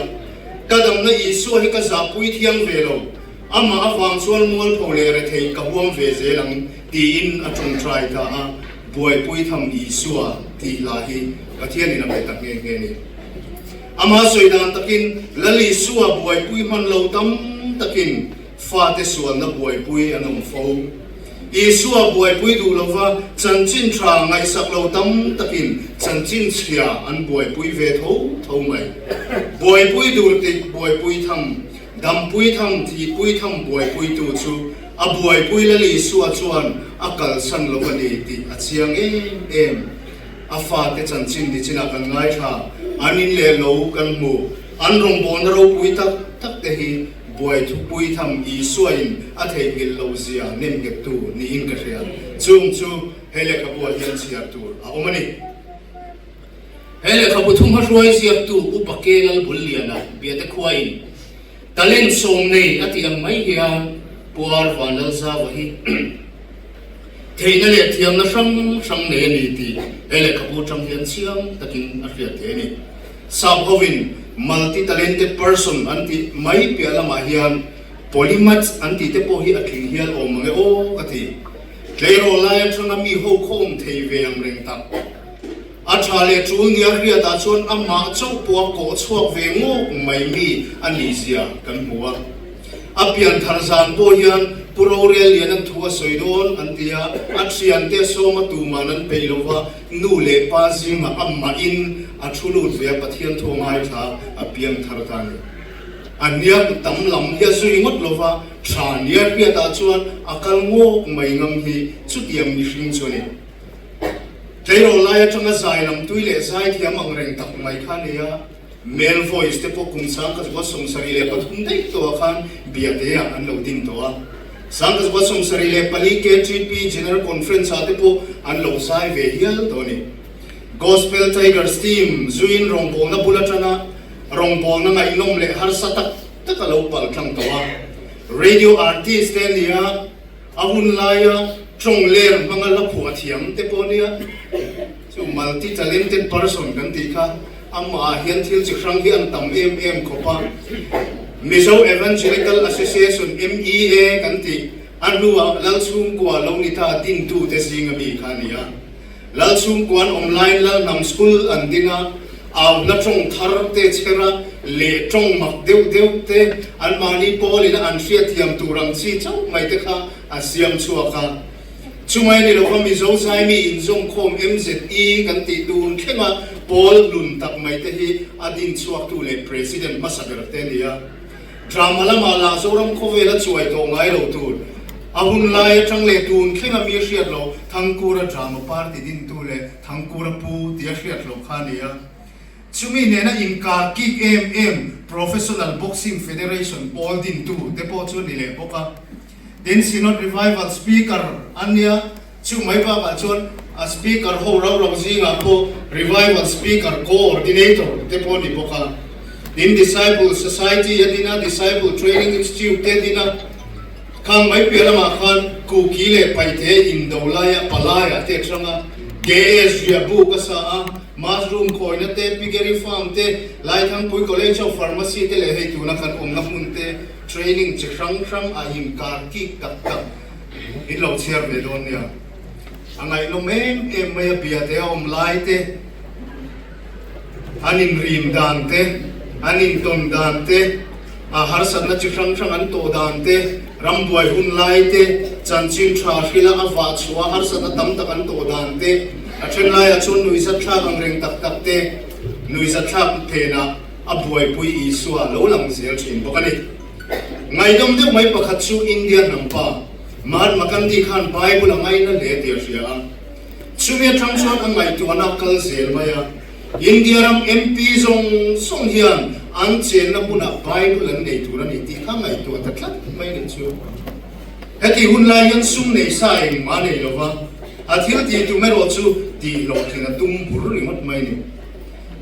Ka damna Isua hi ka zahpui thiang ve lo, amah avang chuan mualpho leh rethei ka huam ve zel ang tiin a tawngtai ta a, buaipui tham Isua tih hla hi Pathianin a pe ta nghe nghe ni. Amah sawi dan takin Lal Isua buaipui hman lo tam takin Fate sualna buaipui an awm fo. Isua buaipui duh lova chanchin tha ngaihsak lo tam takin chanchin chhia an buaipui ve tho tho mai. Buaipui dur tik buaipui tham, dampui tham, thihpui tham buaipuitu chu a buaipui Lal Isua chuan a kalsan lo a ni tih a chiang em em. A fate chanchin nichinah kan ngaithla, an in leh lo kan hmu, an rawngbawlna ropui tak tak te hi Buai thupui tham Isuain a theihnghilh loh zia nemnghettu niin ka hria. Chung chu he lehkhabu ah hian chhiar tur a awm a ni. He lehkhabu thum hmahruai ziaktu Upa Ke Lalbulliana Biate khuain talent 10 nei a tih ang mai hian Puar Vanlalzava hi theihna leh thiamna hrang hrang nei a ni tih he lehkhabu atang hian chiang takin a hriat theih a ni. Sap hovin multi-talented person an tih mai piah lamah hian polymath an tih te pawh hi a tling hial awm mang e aw ka ti. Tleirawl lai atanga mi ho khawm thei ve ang reng tak. A tha leh tul nia hriatah chuan amah chauh pawh a kawh chhuak ve ngawk mai mi a nih zia kan hmu a. A pian thar zan pawh hian Pu Rorel Lian an thu a sawi dawn an ti a, a thiante sawma tuman an peih lo va, Nu leh pa zingah amahin a thu lut ve a, Pathian thu a ngaithla a piang thar ta a ni. A hniak tam lam hi a zui ngawt lo va, tha nia hriatah chuan a kal ngawk mai ngam hi chutiang mihring chu a ni. Tleirawl lai atanga zai lam tui leh zai thiam ang reng tak mai kha a ni a. Male voice te pawh kum 1973 daih tawhah khan Biate-ah an lo din tawh a. 1974 KTP General Conference-ah te pawh an lo zai ve hial tawh a ni. Gospel Tigers team zuiin rawngbawlna bul atanga rawngbawlna ngaihnawm leh harsa tak tak a lo pal tlang tawh a. Radio artist te a ni a, a hun laia tawng ler hmanga la phuah thiam te pawh a nia. Chu multi talented person kan tih kha amah ah hian thil chi hrang hi an tam em em khawp a. Mizo Evangelical Association, MEA, kan tih a hnuah Lalchhungkua lo ni ta dintu te zinga mi kha a ni a. Lalchhungkua an awm laiin Lalhnam School an din a, auhla tawng thar te chher a, leh tawng mak deuh deuh te anmahni pawlin a an hriatthiam tur ang chi chauh mai te kha a siam chhuak a. Chumai ni lova Mizo Zaimi inzawmkhawm MZE kan tih tun thlenga pawl hlun tak mai te hi a din chhuaktu leh President hmasa ber te a ni a. Drama lamah lah Zoram khawvela chuai tawh ngai lo tur, a hun lai atang leh tun thlenga mi hriat loh Thangkura Drama Party dintu leh Thangkura Pu tia hriat loh kha a ni a. Chumi nena inkar kik em em Professional Boxing Federation pawl dintu te pawh chu a ni leh bawk a. Tin, Synod Revival Speaker an nia, chu mai bakah chuan a Speaker ho rau rau zingah pawh Revival Speaker Co-ordinator te pawh a ni bawk a. Tin, Disciple Society a din a, Disciple Training Institute te a din a. Khang mai piah lamah khan Kuki leh Paite indo laia palaiah te a chang a, KS Riah buk a sa a, Mushroom khawina te, Piggery Farm te, Laithangpui College of Pharmacy te leh hei tuna kan awmna hmun te, Training chi hrang hrang a inkar kik tak tak in lo chhiar ve dawn nia. A ngaihnawm em em mai a bia te a awm lai te, an inrim dan te, an intawn dan te, a harsatna chi hrang hrang an tawh dan te, rambuai hun lai te, chanchin tha hrila a vah chhuah a harsatna tam tak an tawh dan te, a then laiah chuan nuihzatthlak ang reng tak tak te, nuihzatthlak phenah. a buaipui Isua lo lang zel thin bawk a ni. Ngaihdam deuh mai pakhat chu India hnam pa Mahatma Gandhi khan Bible a ngaina hle tih a hria a. Chumi atang chuan a ngaihtuahna kal zel mai a. India ram MP zawng zawng hian an chenna hmunah Bible an nei tur a ni tih kha ngaihtuah ta tlat mai nih chu. Heti hun lai hian sum nei sa engmah nei lova, a thil tih tum erawh chu tih hlawhtlin a tum bur ringawt mai ni.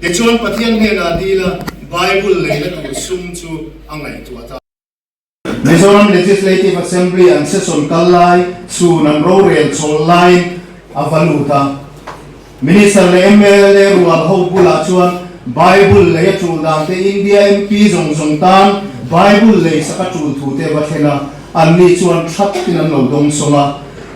Tichuan Pathian hnenah dila Bible leina tur sum chu a ngaihtuah ta. Mizoram Legislative Assembly an session kal lai chhun an rorel chawl laiin a va lut a. Minister leh mla rual ho bulah chuan Bible lei a tul dan te India MP zawng zawng tan Bible lei sak a tul thu te va thlen a, anni chuan tha takin an lo dawng sawng a.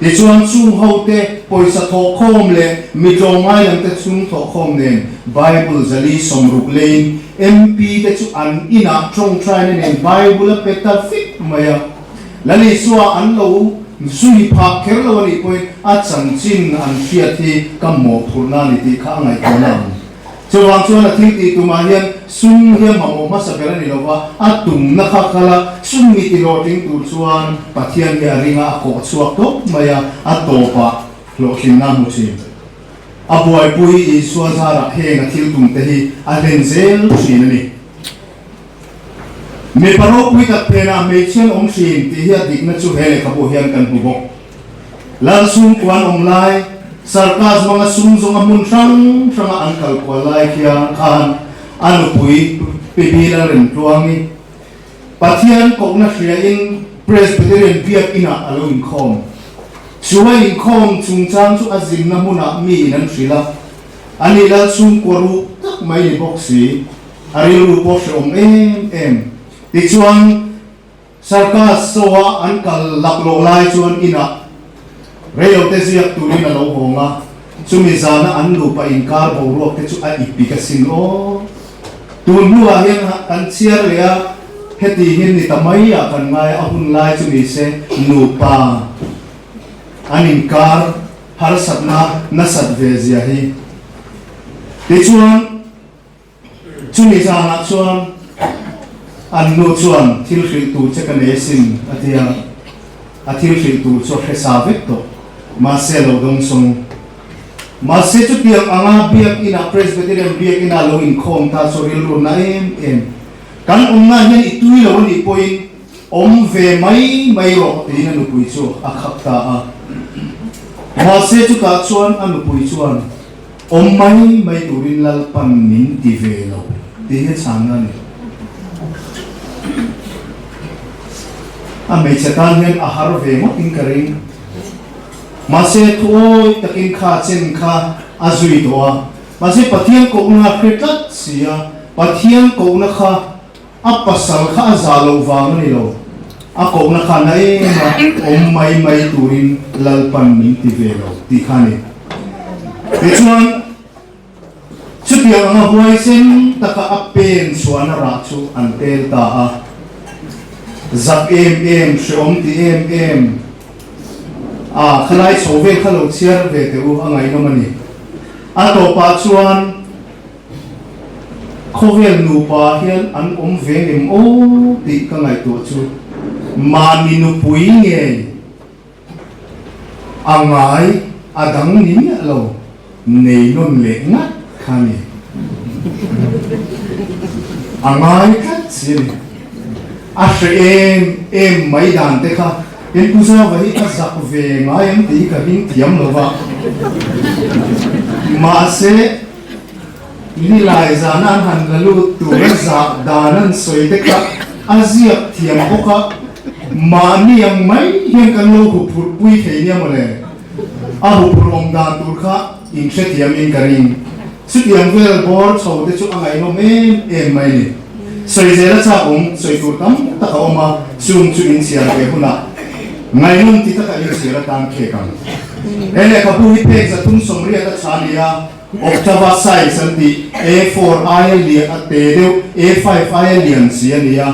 Tichuan chung ho te pawisa thawhkhawm leh mi tlawmngai lam te chung thawhkhawm nen Bible zali 60 leiin MP te chu an inah tawngtaina nen Bible a pe ta vek mai a. Lal Isua an lo zui phah kher lo a nih pawhin a chanchin an hriat hi ka mawhphurhna a ni tih kha a ngaihtuah na ang. Chuvang chuan a thil tih tumah hian sum hi a mamawh hmasa ber a ni lo va, a tumna kha kal a, sum mi ti hlawhtling tur chuan Pathian hi a ring a, a kawh chhuak tawp mai a, a tawpah hlawhtlinna a hmu thin. A buaipui Isua zarah heng a thil tum te hi a hlen zel thin a ni. Mipa ropui tak phenah hmeichhia an awm thin tih hi a dikna chu he lehkhabu hian kan hmu bawk. Lal chhungkua an awm lai, circus hmanga sum zawnga hmun hrang hranga an kal kual lai khian khan a nupui Pi Lalremtluangi Pathian kohna hriain Presbyterian biakinah a lo inkhawm. Chu a inkhawm chungchang chu a zinna hmunah miin an hrilh a, ani lal chhungkua ruh tak mai ni bawk si, a rilru pawh hrehawm em em. Tichuan, Circus show-a an kal laklawh lai chuan inah reilote ziak turin a lo hawng a, chumi zana an nupa inkar boruak te chu a ipik asin aw. Tun hnuah hian kan chhiar leh a, heti hian ni ta mai ah kan ngai a, a hun lai chu ni se nupa an inkar harsatna nasat ve zia hi. Tichuan. Chumi zanah chuan an nu chuan thil hrilh tur che ka nei asin a ti a, a thil hrilh tur chu a hre sa vek tawh, mahse a lo dawng sawng. Mahse chutiang anga biakinah, Presbyterian biakinah lo inkhawm ta chu rilru na em em. Kan awmna hian i tui lo a nih pawhin awm ve mai mai rawh tiin a nupui chu a khap ta a. Mahse chutah chuan a nupui chuan. Awm mai mai turin Lalpan min ti ve lo tih hi chhanna a ni. A hmeichhe tan hian a har ve ngawtin ka ring. Mahse thuawi takin kha chen kha a zui tawh a. Mahse Pathian kohna a hre tlat si a, Pathian kohna kha A pasal kha a zah loh vang a ni lo, a kohna kha na em a, awm mai mai turin Lalpan min ti ve lo tih kha a ni. Tichuan, chutiang anga huaisen taka a pen chhuahna rah chu an tel ta a, zak em em, hreawm ti em em, a khalai chho vel kha lo chhiar ve teh u, a ngaihnawm a ni. A tawpah chuan, Khawvel nupa hian an awm ve ngem aw tih ka ngaihtuah chu mahni nupui ngei a ngai a dang ni miah lo nei nawn leh ngat kha ni. A ngai tlat si a ni. A hre em em mai dan te kha tin Pu Zauva hi a zak ve ngai ang tih hi ka ring thiam lo va. Mahse Nilai zana an han la lut tur a zah dan an sawi te kha a ziak thiam bawk a, mahni ang mai hian kan lo huphurh pui thei nia mawle. A huphurh awm dan tur kha in hrethiam in ka ring. Chutiang vel bawr chho te chu a ngaihnawm em em mai ni. Sawi zel a chak awm, sawi tur tam tak a awm a, chung chu in chhiar ve hunah ngaihnawm ti taka in chhiar atan khek ang. He lehkhabu hi phek 380 a chha ni a, Octava size an tih, A4 aia lian a te deuh, A5 aia lian chi a ni a.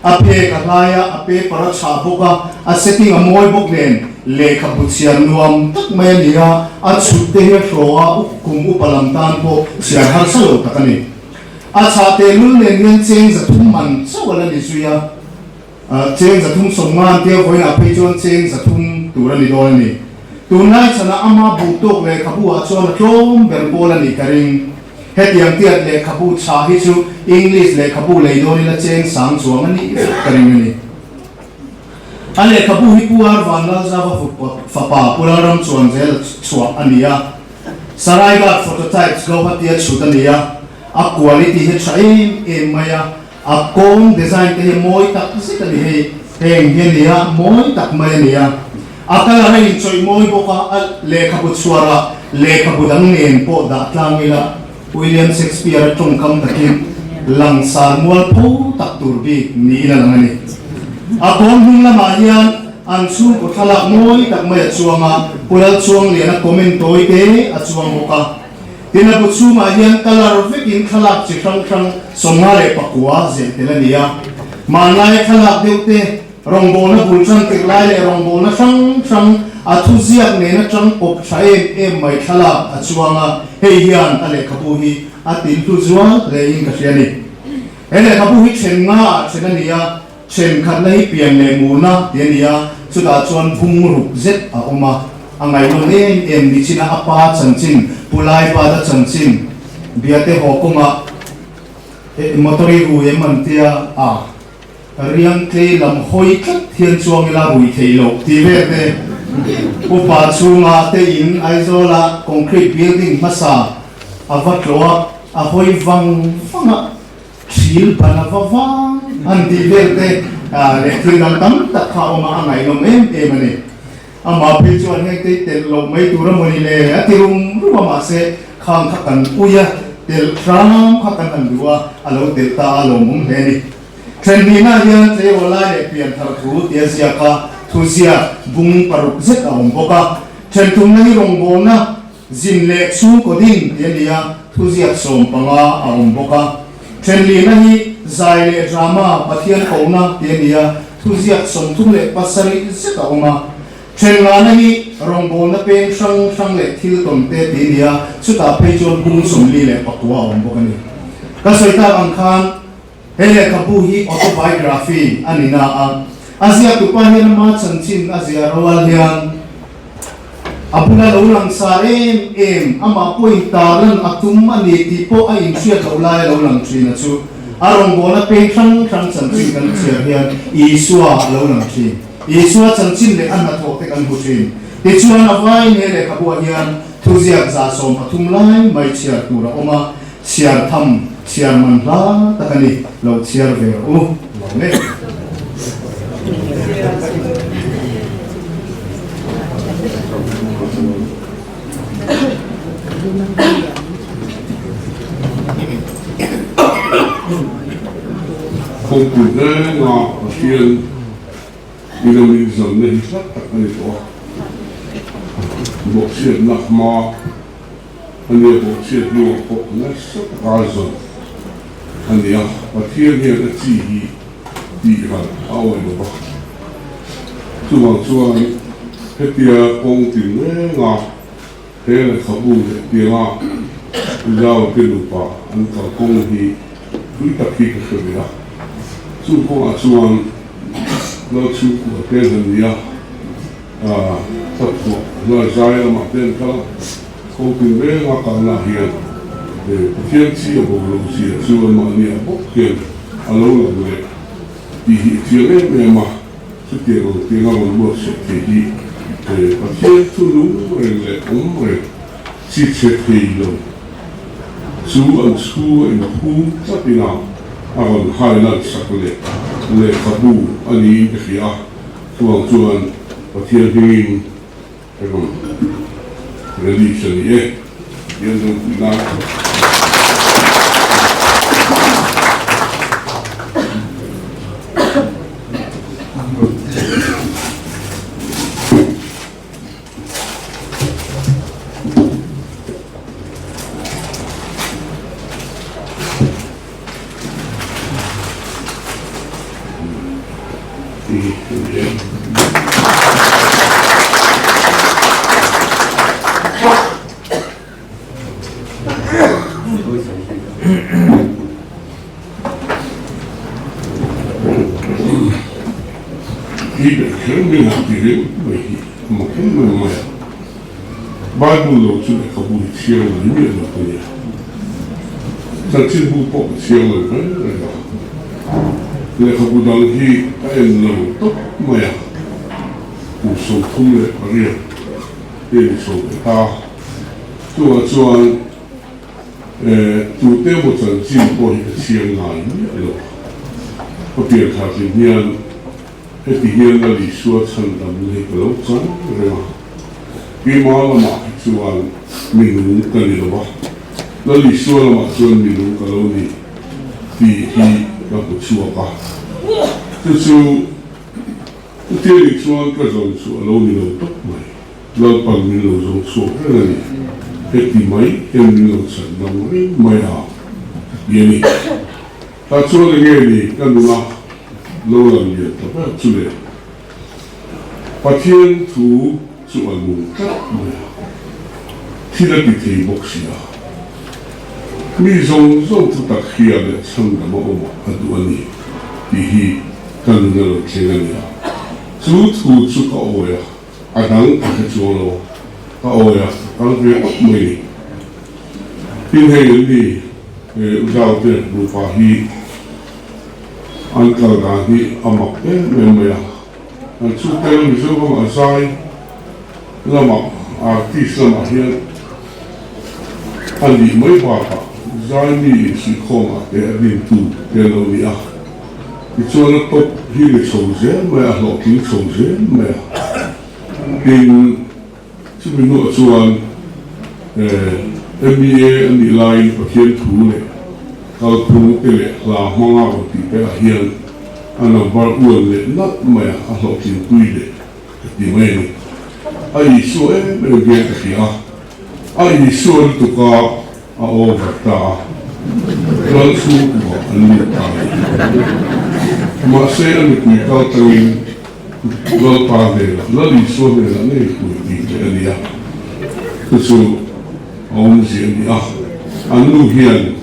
A phek a hlai a, a paper a chhah bawk a, a setting a mawi bawk nen, lehkhabu chhiar nuam tak mai a ni a, a chhut te hi a hraw a, kum upa lam tan pawh chhiar harsa lo tak a ni. A chhah tehlul nen hian cheng 300 man chauh a la ni zui a. Cheng 350 an tia vawiinah phei chuan cheng 300 tur a ni dawn a ni. Tunlai chhanah ama buh tawk lehkhabu ah chuan a tlawm ber pawl a nih ka ring. Hetiang tiat lehkhabu chhah hi chu English lehkhabu lei dawn ila cheng sang chuang a nih vek ka ring a ni. A lehkhabu hi Pu R Vanlalzava fapa Pu Lalramchuanzela chhuah a ni a. Saraighat Phototypes Guwahati-a chhut a ni a, a quality hi tha em em mai a, a kawng design te hi mawi tak zet a ni hei, heng hi a ni a, mawi tak mai a ni a. A colour a inchawih mawi bawk a, a lehkhabu chhuarah lehkhabu dang nen pawh dah tlang ila William Shakespeare-a tawngkam takin langsar mualpho tak tur bik niin a lang a ni. A kawng hnung lamah hian an chhungkaw thlalak mawi tak mai a chuang a, Pu Lalchuangliana comment tawi te a chuang bawk a. Tin a bu chhungah hian colour vekin thlalak chi hrang hrang 59 zeh tel a ni a. Hmanlaia thlalak deuh te Rawngbawlna bul tan tirh lai leh rawngbawlna hrang hrang a thuziak nen atang awp tha em em mai thlalak a chuang a, hei hian a lehkhabu hi a tilhlu zual hle in ka hria a ni. He lehkhabu hi then nga ah then a ni a, then khatna hi pian leh murna tih a ni a, chutah chuan bung ruk zet a awm a, a ngaihnawm em em nichina a pa chanchin, Pu Laibata chanchin, Biate haw kawngah motor i rui em an tia a. Riang tlei lam hawi tlat hian chuang ila rui thei loh tih vel te upa chhunga te in Aizawla concrete building hmasa a va tlawh a, a hawi vang vang a, thil ban a va vang an tih vel te leh thil dang tam tak kha a awm a, a ngaihnawm em em a ni. Amah phei chuan heng te telh loh mai tur a mawni le a ti rum rum a, mahse khang kha kan ui a, telh hram kha kan han duh a, a lo telh ta a lawmawm hle a ni. Ṭhenhnihna hian tleirawl lai leh pian thar thu tia ziak a, thuziak bung paruk zet a awm bawk a. Ṭhenthumna hi rawngbawlna zin leh chhungkaw ding tih a ni a, thuziak 15 a awm bawk a. Ṭhenlihna hi zai leh drama Pathian kohna tih a ni a, thuziak 37 zet a awm a. Ṭhenngahna hi rawngbawlna peng hrang hrang leh thil tawn te tih a ni a, chutah phei chuan bung 49 a awm bawk a ni. Ka sawi tak ang khan. He lehkhabu hi autobiography a ni na a, a ziaktupa hian ama chanchin a ziah rual hian a bula lo langsar em em, amah pawhin tarlan a tum a ni tih pawh a inhriat loh lai a lo lang thin a chu a rawngbawlna peng hrang hrang chanchin kan chhiar hian Isua a lo lang thin. Isua chanchin leh a hnathawh te kan hmu thin. Tichuan a vaiin he lehkhabuah hian thuziak 130 lai mai chhiar tur a awm a, Chhiar tham, chhiar man hla tak a ni, lo chhiar ve rawh u, lo le. Kawngpui renga Pathian ina min zanna hi hlat tak a ni tawh a, bawhchhiatna hma A nia bawhchhiat hnuah pawh nasa taka a zawn a ni a, Pathian hian a chi hi tih ral a awih lo va. Chuvang chuan hetia kawng tin renga he lehkhabu leh tianga Zauate nupa an kal kawng hi tui tak hi ka hre ve a. Chung kawngah chuan Lalchhungkua te an han ni a. Hlathuah hnuai zai lamah te an kal a, kawngpin renga kalna hian Pathian chi a bo lo zia chu anmahni ah bawk hian a lo lang leh tih hi a chiang em em a, chutiang ang tianga rawn buatsaih thei hi Pathian thu nung reng leh awm reng chi chhe thei lo chu an chhunga inphum tlat ina a rawn highlight sak leh lehkhabu a niin ka hria a. Chuvang chuan Pathian hmingin ka rawn release a ni e, Pathian ropui nan. kher min han ti ringawt mai hi a mak em em mai a. Bible lo chu lehkhabu hi chhiar ngai miah lo ka nia. Chanchinbu pawh ka chhiar lo reng reng a. Lehkhabu dang hi ka en lo tawp mai a. Kum 38 te ni chho ve ta. Chungah chuan tute emaw chanchin pawh hi ka chhiar ngai miah lo. Ka pianthar hlim hian Heti hian Lal Isua chhandamna hi ka lo chang reng a, keimah lamah hi chuan mi nung ka ni lo a, Lal Isua lamah chuan mi nung ka lo ni tih hi ka hmu chhuak a. Chu chu chutiangin chuan ka zawn chu a lo ni lo tawp mai. Lalpan min lo zawng chhuak reng a ni. Heti mai hian min lo chhandam reng mai a, ka ti a ni. Tah chuan enge ni ka nuna lo lang lian ta ber chu le? Pathian thu chu a nung tlat mai a, thil a ti thei bawk si a. Mi zawng zawng thu tak hria leh chhangdam a awm a duh a ni tih hi ka nuna lo thleng a ni a. Chu thu chu ka awi a, a dang ka hre chuang lo a, ka awi a, ka kal ve tawp mai ni. Tin hei an ni. He Uzaute nupa hi an kal dan hi a mak em em mai a, an chhungte Mizoram a zai lamah artist lamah hian a nih mai bakah zai mi insuihkhawmah te a dintu te an lo ni a, tichuan a top hi ni chho zel mai a, hlawhtling chho zel mai a, tin. Chumi hnuah chuan MEA a nih laiin Pathian thu leh kalphung te leh hla hmanga rawn tih te ah hian a number uan leh nalh mai a, a hlawhtling pui leh ka ti mai a ni. A Isua em em hian ka hria a, a Isua lutuk a a over ta a, chuan chhungkua an lut ta a ni. Mahse a nupui kal tangin Lalpa hnenah, Lal Isua hnenah ngei pui tih leh a ni a, chu chu a awmzia a ni a. An nu hian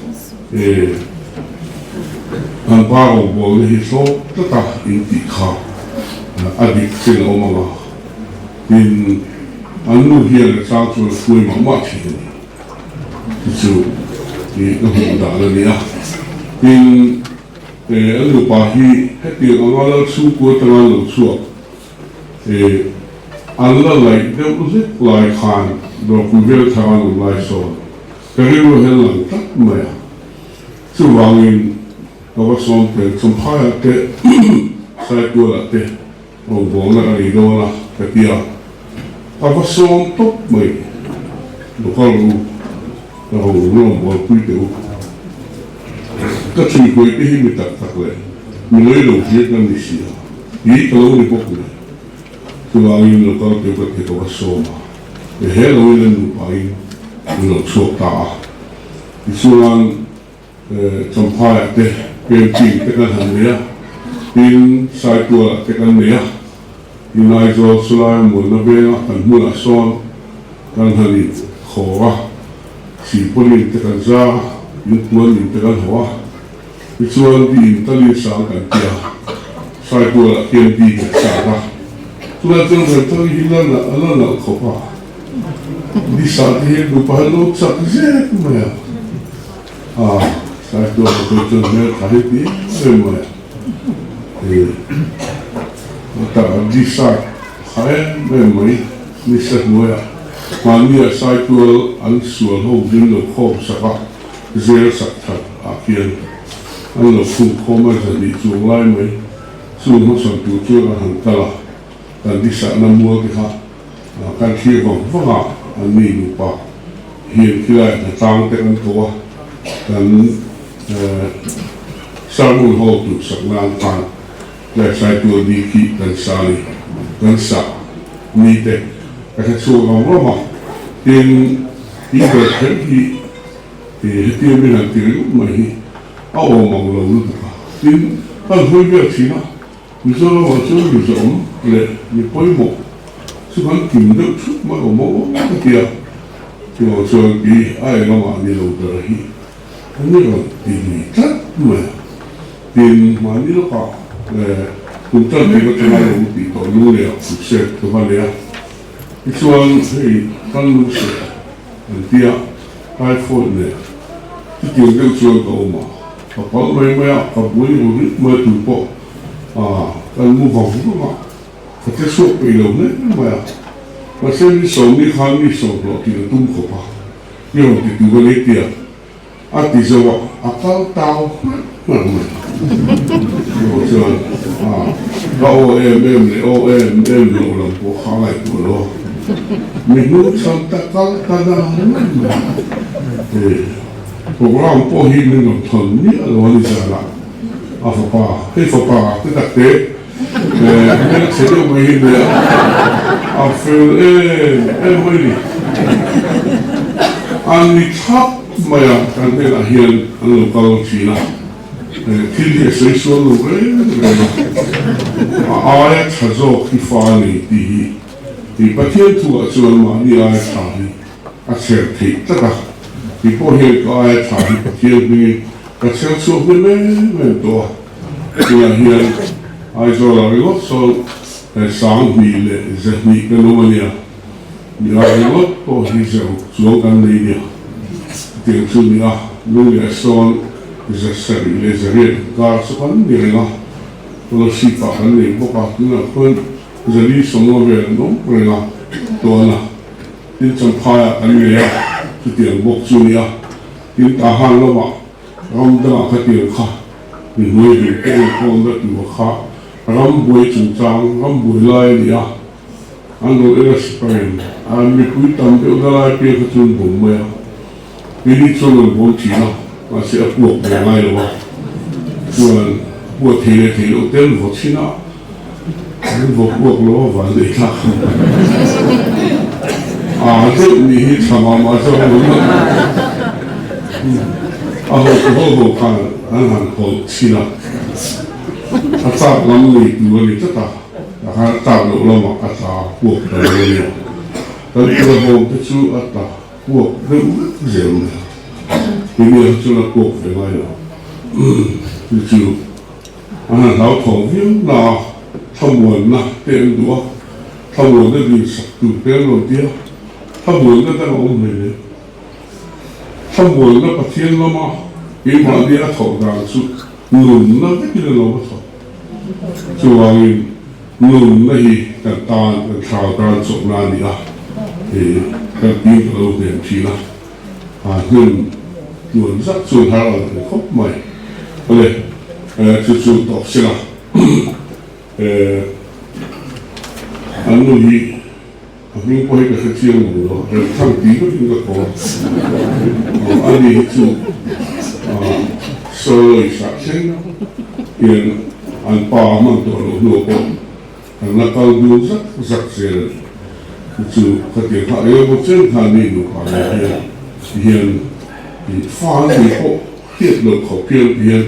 an pa rawngbawlna hi hlawk tlata intih kha a dik chin a awm ang a, tin, an nu hian a chang chuan a hruai mah mah thin a ni. Chu chu ka hmuh dan a ni a, tin, E, an nupa hi hetiang anga lal chhungkua atanga an lo chhuak e, an la laih deuh hlek lai khan dawrpui vel thar an awm lai sawn ka rilru hian lang tlat mai a. Chuvangin ka va sawm tel Champhaiah te Saitualah te rawngbawlna ka nei dawn a ka ti a, ka va sawm tawp mai, lo kal rawh u, ka rawngbawlpui teh u. Ka chhuihkuai te hi mi tak tak leh mi lei lo hria ka ni si a, hi ka lo ni bawk le. Chuvangin lo kal teu ka ti ka va sawm a, e he lo in an nupain an lo chhuak ta a. Tichuan Champhaiah te camping te kan han nei a, tin Saitualah te kan nei a, tin Aizawl chulai mualna venga kan hmunah sawn kan han in khawr a. Silpawlin te kan zar a, in puan in te kan haw a, tichuan di in talin sang kan ti a, Saitualah khian di kan sat a, chulai chuan Remthang hi la nalh a la nalh khawp a, di sah te hian nupa hi an lo chak zek mai a, ah Saitual ka sawi chuan hmel tha hi ti em em mai a, eh a di sat tha em em mai ni sa hnuaiah. Mahnia Saitual an sual ho min lo khawm sak a, zel sak that ah khian an lo khung khawm a, zahnih chuang lai mai chung hmachhawn tur chuan an han kal a, kan disahna mual te kha kan thlir vang vang a, an ni nupa hian khilai hnatlang te kan ko a, kan sermon hall tur sak nan khan Tlai Saitual ni khi kan sa ni, kan sa ni te ka hre chhuak ram ram a, tin tih ber kher hi hetia min han ti ringawt mai hi a awm ang lo lutuk a, tin kan hawi vel thin a, Mizoramah chuan Mizoawm leh mi pawimawh chu kan kim deuh thut mai awm awm ka ti a, chuvang chuan kei a engamah ni lo ber hi a ni rawn ti lui tlat mai a. Tin, mahni lawkah eh. Kum tan tih atanga lo tih tawh Lunglei-ah crusade ka va nei a. Tichuan hei kan lungseh an tia typhoid nen chutiang deuh chuan ka awm a, ka pal mai mai a, ka buai ru rit mai tur pawh kan mu vang vang a, ka che chhuak peih lo hle mai a. Mahse mi sawmni khan mi sawmhlawh tih a tum khawp a, i rawn ti tur a ni tia. A ti zo a, a kal tau hmarh hmarh mai. Chuvang chuan ka aw em em leh aw em em loh lam pawh kha a ngaihtuah lo a, mi hnung chhan ta kal ta dang mai mai. Hei program pawh hi min rawn thawn miah lo a ni zanah a fapa, hei fapa te tak te hmel chhe deuh mai hi nia, a fel em em mai ni. An ni thlap mai a, kan hnenah hian an lo kal thin a, thil hi a sawi sual lo reng reng a, a aia tha zawk hi fa a nei tih hi i Pathian thuah chuan mahni aia tha hi a chher theih tlat a, kei pawh hian ka aia tha hi Pathian hmingin ka chher chhuak hnem em em tawh a. Tunah hian Aizawlah ringawt sawn 2000 leh 200 kan awm a nia, mi a ringawt pawh hi 600 chuang kan nei nia. Chutiang chu ni a, Lungleh sawn 700 leh 800 inkar chu kan ni reng a, Kolasib ah kan nei bawk a, tunah khuan 450 vel an awm reng a, tawn a, tin Champhaiah kan nei a, chutiang bawk chu ni a, tin Tahan lamah Ram dangah ka tir kha mi hnuai ding te inkhawmna tur kha ram buai chungchang, ram buai lai a ni a, an rawn en a sipain a mipui tam deuhna lai piang kha chu an bawm mai a, keini chuan an bawm thin a, mahse a puak ve ngai lo a, chuan a puah thei leh thei loh te an vaw thin a, an vaw puak lo a van nei thlak a deuh nih hi tha mah mah zawk lo na a ho tu ho ho khan an han hawlh thin a, a chak lam nei tur a ni tlat a, tah khan a chak loh lamah a tla puak ta lo a nia, kan tura bawm te chu a tla puak deuh vek zel mai a, keini ah hi chuan a puak ve ngai lo chu chu. An han hlauthawng viau na a, thlamuanna te an duh a, thlamuanna dinsak tur te an rawn ti a, thlamuanna dang a awm hleinem. Thlamuanna Pathian lama keimahni a thawh dan chu nunna vekin a lo va thawk. Chuvangin nunna hi kan tan, kan thlarau tan chawhna a ni a, kan tin ka lo hnem thin a. A hnem tluan zak chuan har a lang khawp mai. Awle, chu chu tawp se la. An nu hi a hming pawh hi ka hre chiang lo lo, Remthang tih vekin ka ko a. Ani hi chu soloist ah thleng hian an pa a hman tawh loh hnuah pawh Kan la kal dun zak zak zel a ni. Chu chu khatiang kha eng emaw chen khan mi nupa nen hian ti hian tih fa an nei pawh hriat loh khawp hian ti hian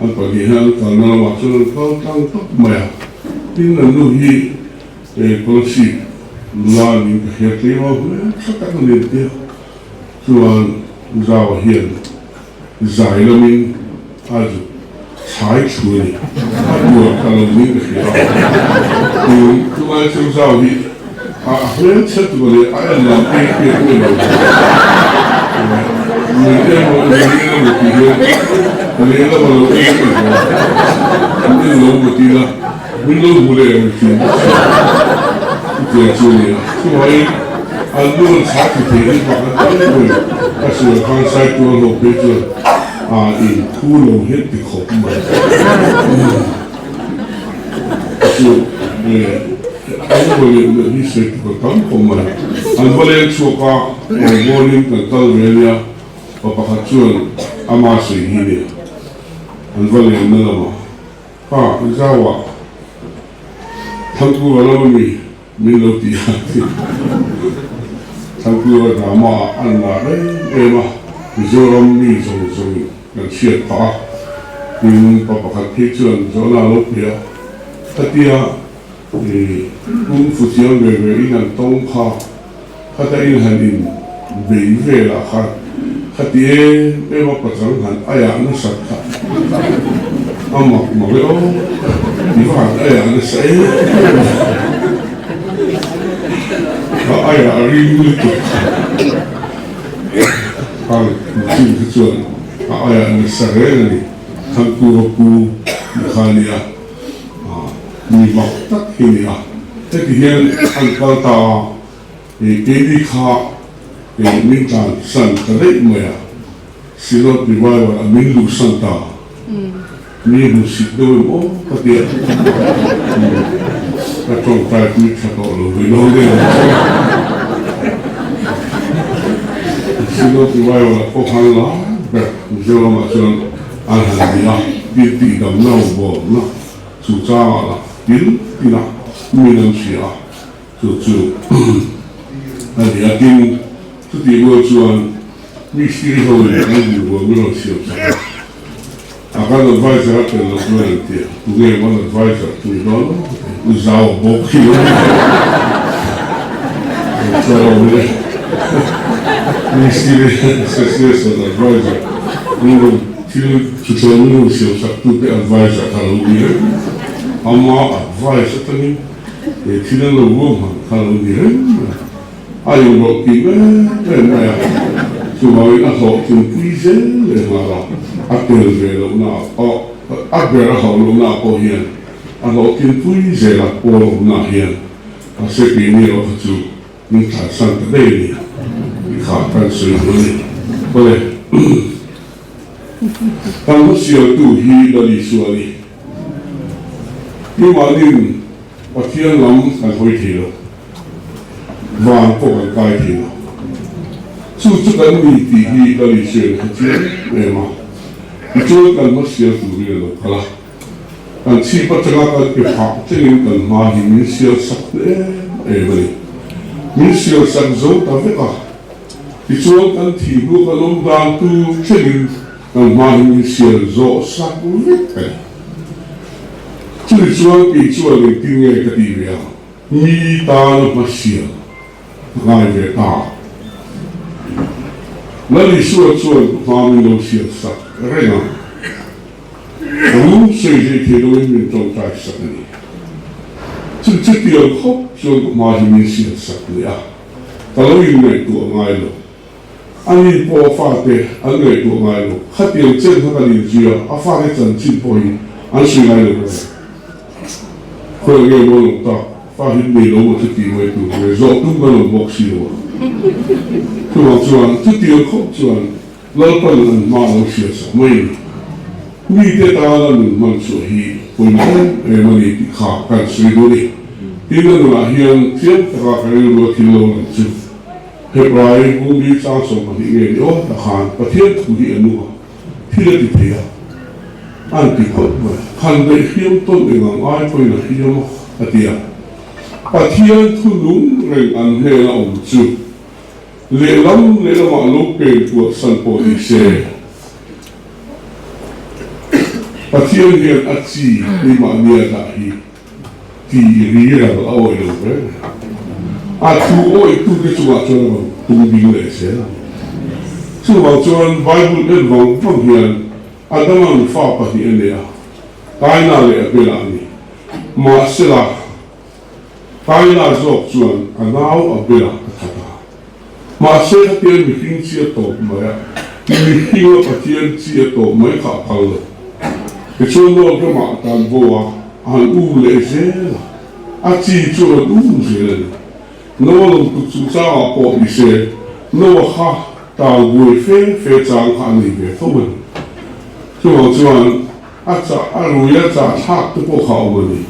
an pahnih hian an kalna lamah chuan an kal tlang tawp mai a. Tin an nu hi Kolasib nula niin ka hria tlem a, hmel tha tak a ni an tia. Chuan Zaua hian Zai lamin a zuk chhai thu a ni. A tuar ta lo niin ka hria a. Tin, chulai chu zau hi a hmel chhe tur leh a en lam piang piang pawh i lo. Min emaw min en emaw tih hian lehlam a lo en em em a. Min en lo maw ti ila, min lo hmu leh ang thin. Chutiang chu a ni a. Chuvangin an nu an chhai thla thei hi bak an tam em em. Ka sual khan Saitual ho phei chuan a in thu lo hian ti khawp mai. Chu an va leh leh hi sawi tur a tam khawp mai. An va leng chhuak a, rawngbawl in kan kal ve nia, pa pakhat chuan ama sawi hi nia. An va lenna lamah kha Zauah Thangkura lama mi Min lo ti a ti. Thangkura drama ah an la em em a, Mizoram mi zawng zawngin kan hriat phah a. Tin, pa pakhat phei chuan zawhna a lo pe a, Khatia i kung fu thiam ve ve in an tawng kha, khata in han in bei velah khan khati em em a pachang han aiah nasat kha. A mak mak e aw, i va han aiah nasa em em a, ka aiah a ring lutuk a, mihring kha chuan a aiah nasa reng a ni, Thangkura pu tih kha a nia, mi mak tak hi a ni a, heti hian an kal ta a, keini kha min tlansan ta daih mai a. Synod Revival a min luhsan ta. Mi hmuhsit deuh em aw ka ti a. Ka tawngtai pui tha tawh lo ve lo deuh ang chu. Synod Revival ah pawh khan lai ber Mizoram ah chuan an han ni a, tin tihdamna rawngbawlna chungchangah lah tin tinah min an hria a, chu chu a ni a. Tin, chutih rual chuan Mistiri ho in an bungrua min rawn siam sak a, a kan adviser a tel loh chuan an ti a, tunge maw an adviser chu ni dawn lo ka ti, U Zau a bawk hi lo ni chuan a awm e, Mistiri Association adviser min rawn thil thutlawm min rawn siam sak tu te adviser kha lo ni reng, ama advice atangin he thil an lo ruahman kha lo ni reng mai a. A inrawlh tih em em mai a, chuvangin a hlawhtling pui zel leh nghal a, a tel ve lohna ah pawh, a ber a hauh lohna ah pawh hian a hlawhtling pui zel a, pawl awmna ah hian mahse keini erawh kha chu min tlansan ta daih a ni tih kha kan sawi duh a ni. Awle, kan hmasialtu hi Lal Isua a ni. Keimahnin Pathian lam kan hawi thei lo. Van pawh kan kai thei lo. Chu chu kan ni tih hi Lal Isua kha chiang em em a. Tichuan kan hma sial turin a lo kal a. Kan chhip atanga kan pe phah thlengin kan hma hi min sial sak hle em a ni. Min sial sak zo ta vek a. Tichuan kan thih hnu kan awm dan tur thlengin kan hma hi min sial zawh sak vek a ni. Chutichuan kei chuan engtin nge ka tih ve ang? Mi tana hmasial a ngai ve ta. Lal Isua chuan ka hma min lo sial sak reng a, rum sawi hlei thei loin min tawngtai sak a ni. Chu chutiang khawp chuan ka hma hi min sial sak leh a, ka lo inngaihtuah ngai lo. Ani pawh a fate an ngaihtuah ngai lo. Khatiang chen kha kan inzui a, a fate chanchin pawh hi an sawi ngai lo bawk a. Khawi nge maw lo tak, fa hi nei lo maw chuti mai tur nge zawh tum kan awm bawk si lo a. Chuvang chuan chutiang khawp chuan Lalpan an hma a lo hriat sak mai a ni. Mite tana nun hman chhuah hi pawimawh em em a ni tih kha kan sawi duh a ni. Tin, a nunah hian chiang taka ka rilru a thil lo lang chu. Hebrai bungli chang 12 nge ni awm tak khan Pathian thu hi a nung a, thil a ti thei a, an ti khawp mai. Khan daih hriam tawn eng ang ai pawhin a hriam a, a ti a. Pathian thu nung reng an hnena awm chu lehlam lehlamah lo pen kuah san pawh ni se, Pathian hian a chi keimahnia dah hi Ti riral a awih lo reng a, a thu awihtute chungah chuan a rawn tung ding leh zel a. Chuvang chuan Bible en vang vang hian Adama'n fa pahnih a nei a, Kaina leh Abela a ni. Mahsela, Kaina zawk chuan a nau Abela a that a. Mahse khatiang mihring chi a tawp mai a, mihringa Pathian chi a tawp mai kha a phal lo. Tichuan Lord ramah a tan vo a, a han um leh zel a, a chi chu a rawn um zel a ni. Noa lawmtuk chungchangah pawh ni se, Noa kha tal buai fe fe chang kha a nei ve tho a ni. Chuvang chuan a chah a rui a chah thlak te pawh kha a awm a ni.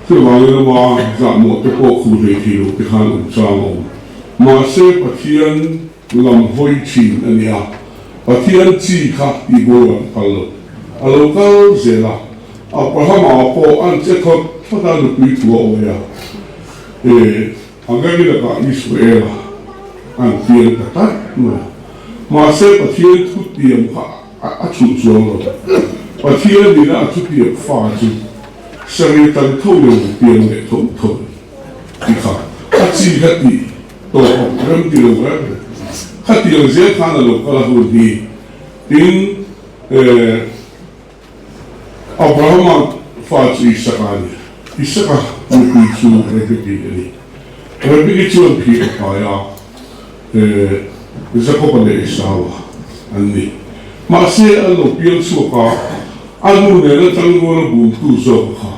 Chuvangin ama zahmawh te pawh khuh hlei thei lo te khan awm chang a awm. Mahse Pathian lam hawi thin a nia, Pathian chi kha tih boral a phal lo. A lo kal zel a, Abrahama pawh an che thawt thawt a nupui thu a awi a, e Hagari lakah Israela an piang ta tlat mai a. Mahse Pathian thutiam kha a chhuh chuang lo. Pathian ina a thutiam fa chu Sarei tan tho leh an piang leh tho tho tih kha a chi kha tih tawp a rem ti lo reng reng. Khatiang zel khan a lo kal a hun hi tin eh. Abrahama fa chu Isaka a ni. Isaka nupui chu Rebeki a ni. Rebeki chuan phir a pai a, Jakoba leh Esau an ni. Mahse, an lo piang chhuak a, a nu nena tangrual a bumtu zawk kha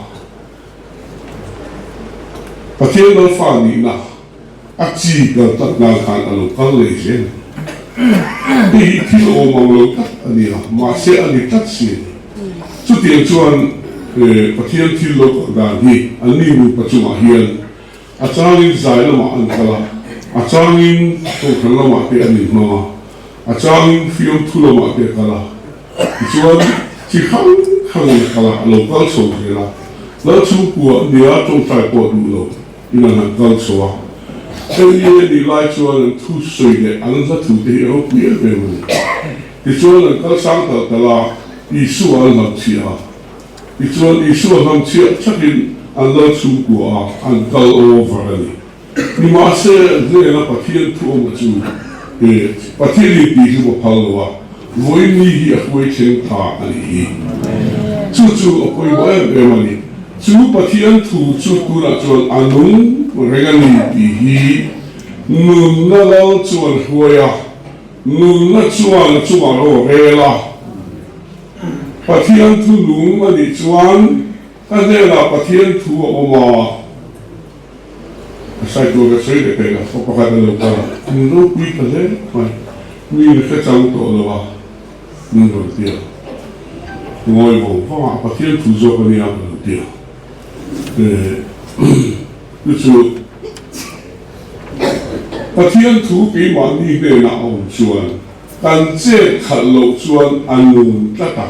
Pathian Lalfa nihna a chi kal tak nan khan a lo kal leh zel. Hei hi thil awm ang lo tak a ni a, mahse a ni tlat si a ni. Chutiang chuan Pathian thil lo kal dan hi an ni nupa chungah hian a changin zai lamah an kal a, a changin kohhran lamah te an inhmang a, a changin fiamthu lamah te a kal a. Tichuan, chi hrang hrangin a kal a, a lo kal chho zel a. Lalchhungkua nia tawngtai pawh duh lo in an han kal chho a. Hei a nih lai chuan an thu sawi leh an hla thu te hi a ropui em em a ni. Tichuan an kal sang talh talh a, Isua an hlamchhiah a. Tichuan Isua hlamchhiah thakin an Lalchhungkua a an kal over a ni. Nimahse, hnena Pathian thu awma chu he Pathianin tih hlum a phal lo a, vawiin ni hi a hruai thleng ta a nih hi. Chu chu a pawimawh em em a ni. Chu Pathian thu chu tunah chuan a nung reng a ni tih hi nunna lal chuan hruai a, nunna chuan a chungah ro a rel a. Pathian thu nung a nih chuan ka hnenah Pathian thu a awm a. A sai tur ka sawi leh theih a, khaw pakhat a lo kal a, min ropui ta hle mai, mi in hre chang tawh lo a, min rawn ti a, ngawi vawng vawng a, Pathian thu zawk a nia ka lo ti a, chu chu Pathian thu keimahni hnenah a awm chuan kan chet khalh loh chuan a nung tlat a.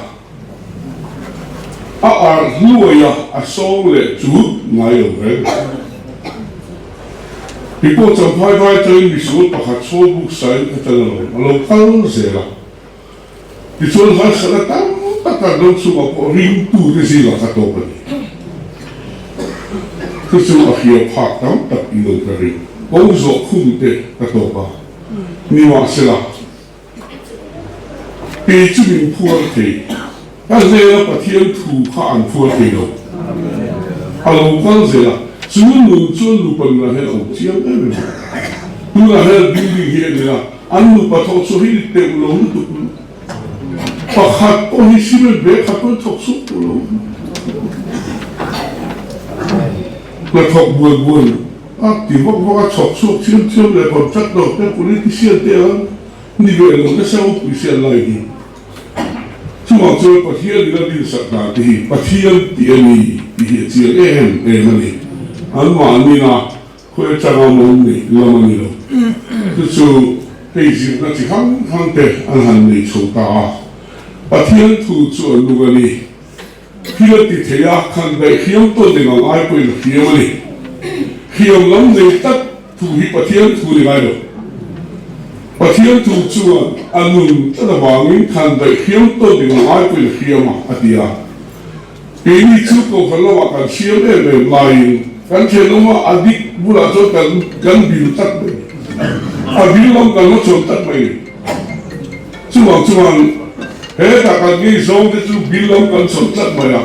A arh hnuai a, a sawng leh chut ngai lo reng. Ti pawh champhai vai atangin misual pakhat chhawl buk sain ka tan alawm a lo kal zel a. Tichuan harsatna tam tak kan ram chhungah pawh ringtute zingah ka tawp a ni. Chu chu a hria phak tam tak in lo ka ring. Kawng zawh khum te ka tawp a, nimahsela. Kei chu min phuar thei. Ka hnena Pathian thu kha an phuar thei lo. A lo kal zel a, chu nun chu an nupa nunah hian a awm chiang em em a. Tunah hian building hi a ni a, an nupa thawk chhuah hi ni teuh lo lutuk. Pakhat pawh hi cement bag khat pawh thawk chhuak tawh lo. Hnathawk buan buan A ti vak vak a, chhawk chhuak thiam thiam leh contractor te politician te ang ni ve lo nasa ropui si an lai hi. Chuvang chuan Pathian in a dinsak dan te hi Pathian tih a ni tih hi a chiang em em a ni. An mahnin a khawi atanga mawm nei lam a ni lo. Chu chu hei zirna chi hrang hrang te an han nei chho ta a. Pathian thu chu an nung a ni. Thil a ti thei a, khan daih hriam tawn eng ang ai pawhin a hriam a ni. Hriam lam nei tlat thu hi Pathian thu ni ngai lo. Pathian thu chuan a nun tlat avangin khan daih hriam tawn eng ang ai pawhin a hriam a, a ti a. Keini chu kohhran lamah kan hriam em em laiin kan thenawma a dik bulah chuan kan kan bil tlat mai. A bil lam kan la chhawn tlat mai. Chuvang chuan hetah kan ngei zawng te chu bill lam kan chhawn tlat mai a,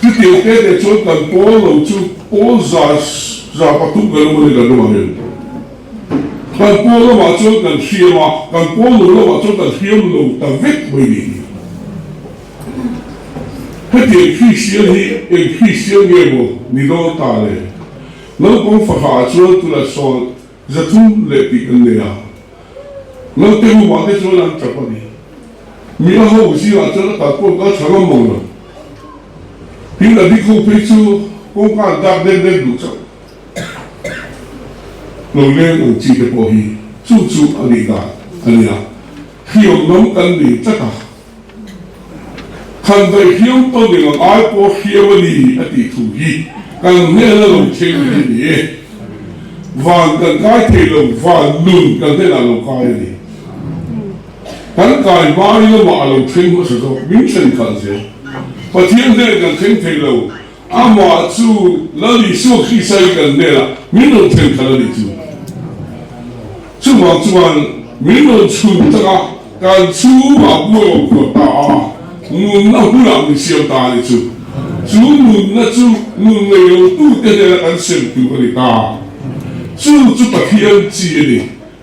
chutiang te te chuan kan pawl lo chu pawl za 300 kan awm a ni kan ram ah hian. Kan pawl lamah chuan kan hriam a, kan pawl lo lamah chuan kan hriam lo ta vek mai ni hi. Hetiang Kristian hi eng Kristian nge maw ni dawn ta le? Naupang fahrah ah chuan tunah sawn 300 leh tih kan nei a. Naute room-ah te chuan an tap a ni. Mi a ho zingah chuan a kal pawh kal tha ngam mang lo. Tin, a dik ho phei chu kawngka an dak dek dek duh chauh. Lo leng ang chi te pawh hi chu chu a nih dan a nia. Hriam lam kan nei tlat a. Khan daih hriam tawn eng ang ai pawh hriam a ni a tih thu hi kan hnena lo thleng hi a ni e. Van kan kai thei lo, van nun kan hnenah lo kai a ni. Kan kai hmain lamah a lo thleng hmasa zawk, min thlen khalh zel. Pathian hnen kan thleng thei lo, amah chu Lal Isua Krista hi kan hnenah min rawn thlen khalh a nih chu. Chuvang chuan min rawn chhun tak a, kan chhungah buai awm khuat ta a. Nunna hunah min siam ta a ni chu. Chu nunna chu nun nei lo tute hnena kan sem tur a ni ta. Chu chu Pathian chi a ni.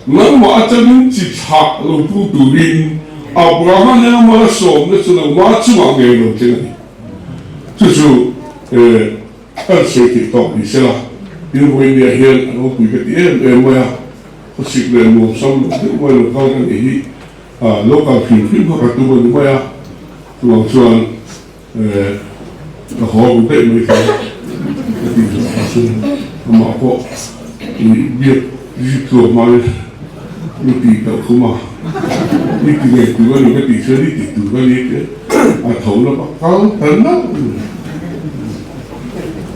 Nangmah atangin chi thlah lo pu turin Abrahama hnena mal a sawmna chu nangmah chungah ngei lo thleng a ni. Chu chu kan sawi theih tawk ni sela, tin vawinia hian a ropui ka ti em em mai a, khawsik leh nuamsam lo deuh mai lo kal ka nih hi lo kal hrim hrim kha ka tum a ni mai a, chuvang chuan ka haw bu daih mai kha ka tih zawh kha chu amah pawh i biak zip tluak hmain i tih tauh khum a, i ti ngei tur a ni ka tih chuan i ti tur a ni tih a tho lawk a kal ta nauh mai.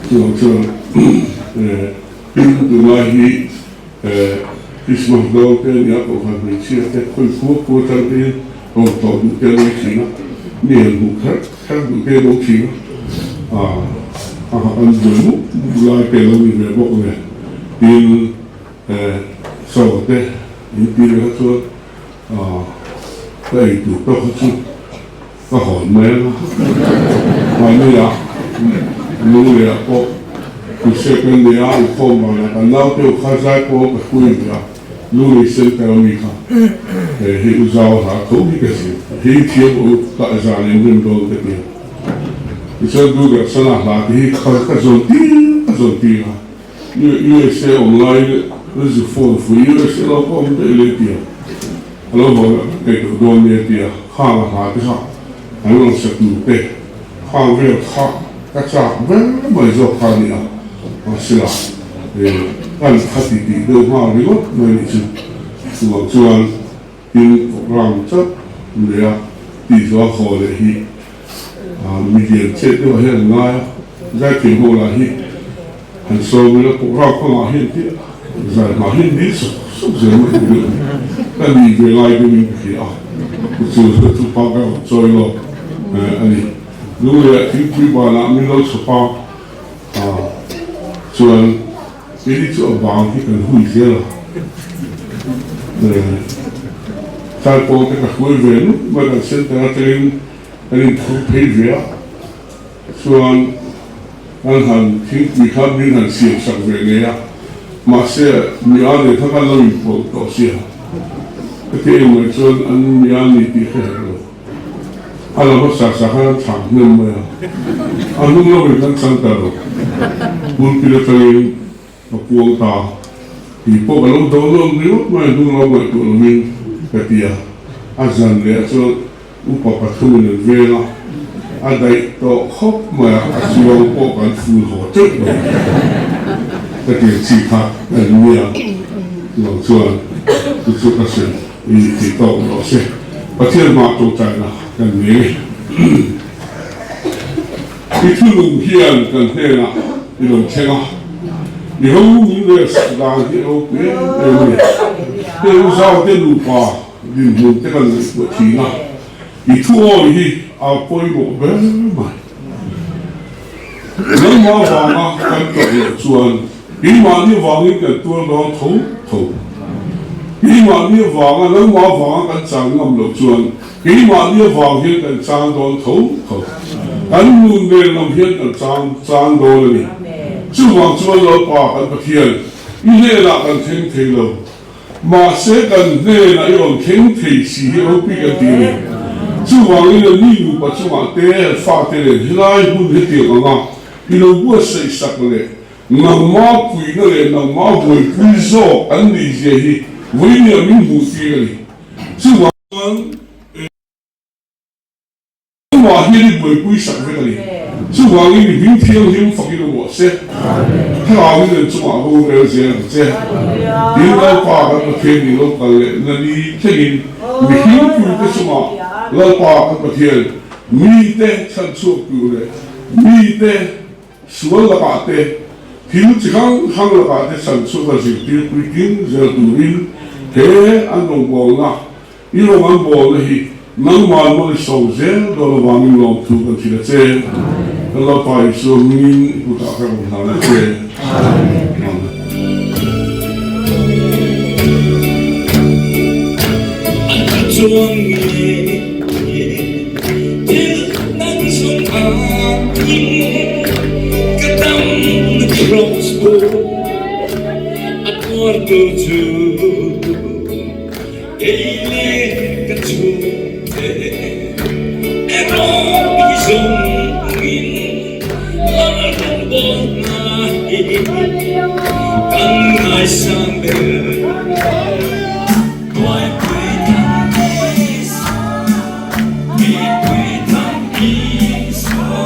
Chuvang chuan tin tunlai hi Christmas dawn te ania kohhran hmeichhia te khawi khua khua atang te hian rawn tlawh duh te an awm thin a, mi han hmuh kher kher duh te an awm thin a, a an buai mup mup lai te lo ni ve bawk nen tin saw te in ti ve kha chuan ka ei tur tawk kha chu Ka hawn mai ang a, mahnia lung leh ah pawh Crusade kan nei a, inkhawm vanah kan naute u kha zai pawh ka hruai ve a, Lunglei Center a mi kha hei u zau hla tho hi ka zir, hei thiam u ka zan in rem dawn ka ti a, tichuan Doordarshan-a hla te hi ka zawn tir ka zawn tir a, USA awm laiin zu phone fui USA lo ka awm daih leh tia a lo haw leh vek daih tawh dawn nia tia khang a hla te kha an rawn sa tur te khang vel kha ka chak ber mai zawk kha a ni a mahsela kan kha ti tih deuh nghal ringawt mai nih chu chuvang chuan tin program chauh nei a tih zawh a haw leh hi Mi lian chet deuh ah hian an ngai a, zaithiam ho lah hi han sawi ila program kawngah hian ti zai hma hian dil suk suk zel mai tur deuh a ni. Ka nih ve lai deuhin ka hria a, chu chu pa ka rawn chawi lawk a ni. Lunglei ah thingpui banah min lo chhawp a, chuan keini chu a bang hi kan hui zel a, tlaipawl te ka hruai ve nuk mai kan center atangin Kan inphur phei ve a, chuan kan han thingpui kha min han siam sak ve ngei a, mahse mi a nen kha kan lo inpawlh tawh sia, ka ti engmah chuan an mi a ni tih hre hek lo, a lo hmasa sa khan an chhang hnem mai a, a hnung lovin kan chhang ta lo, pulpit atangin Ka puang ta tih pawh ka lo do nawn ringawt mai a hnung lo ngaihtuah lovin ka ti a, a zan leh ah chuan upa pathumin an veng a, a daih tawh khawp mai a, a chuang pawh kan ful haw teuh lo ka ti ang chi kha kan nia chuvang chuan chu chu ka sawi i tih tawk rawh se Pathian hmah tawngtaina kan nei I thunung hian kan hnenah i lo thleng a, i ho min rel sak dan hi a ropui em em a ni. Hei u Zaute nupa dinhmun te kan ngaihtuah thin a, i thuawi hi a pawimawh ber mai. Nangmah vanga kan tawrh loh chuan keimahni vangin kan tuar dawn tho tho. Keimahni vanga nangmah vanga kan chang ngam loh chuan Keimahni avang hian kan chang dawn tho tho. Kan nun vel lam hian kan chang chang dawn a ni. Chuvang chuan Lalpa kan Pathian, i hnenah kan thleng thei lo. Mahse kan hnenah i rawn thleng thei si hi ropui kan ti a ni. Chuvangin an ni nupa chungah te, an fate nen helai hmun hetiang anga i lo buatsaih sak leh nangma puihna leh nangma buaipui zawk an nih zia hi vawinia min hmuh tir a ni. Chuvang. Chuan engmah hian i buaipui sak vek a ni. Chuvangin i hming thianghlim fakin awm rawh se. Thlarauin an chungah rorel zel ang che. Tin, Lalpa kan Pathian nih lo kal leh na ni thlengin mihring puite chungah Lalpa kan Pathian mite chhanchhuak tur leh mite Sual lakah te, thil chi hrang hrang lakah te chhanchhuak a zirtir puitling zel turin he an rawngbawlna, i rawng an bawlna hi nangmah mal i sawm zel dawn avangin lawmthu kan hrilh a che. Kan Lalpa Isua hmingin i kutah ka rawn hlan a che. Amen. An chuang nge thil. tu chu kei leh ka chhungte erawh i zawngin Lalrawngbawlna hi kan ngaisang ber. Tuaipui thang Isua, mipui thang Isua,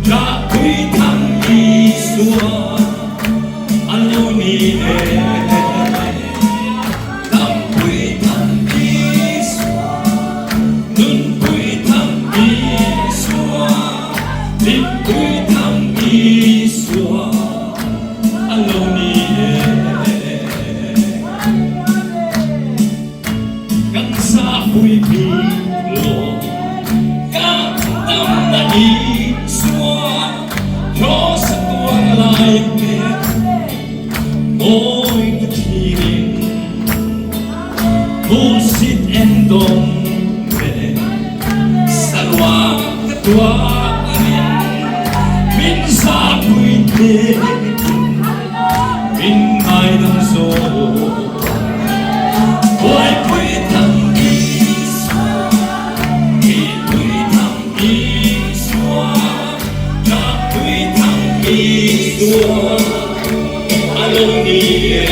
ṭahpui thang Isua a lo ni e. Dampui thang Isua, nunpui thang Isua, hlimpui thang Isua a lo ni e. Kan sahpui bik lo, kan damna Isua Kraws a tuar lai hmel mawi ka thlirin Bullshit en dawng ve saruak ka tuarin min zahpui hnekin min ngaidam zawk. Buaipui thang Isua, mipui thang Isua, ṭahpui thang Isua a lo ni e.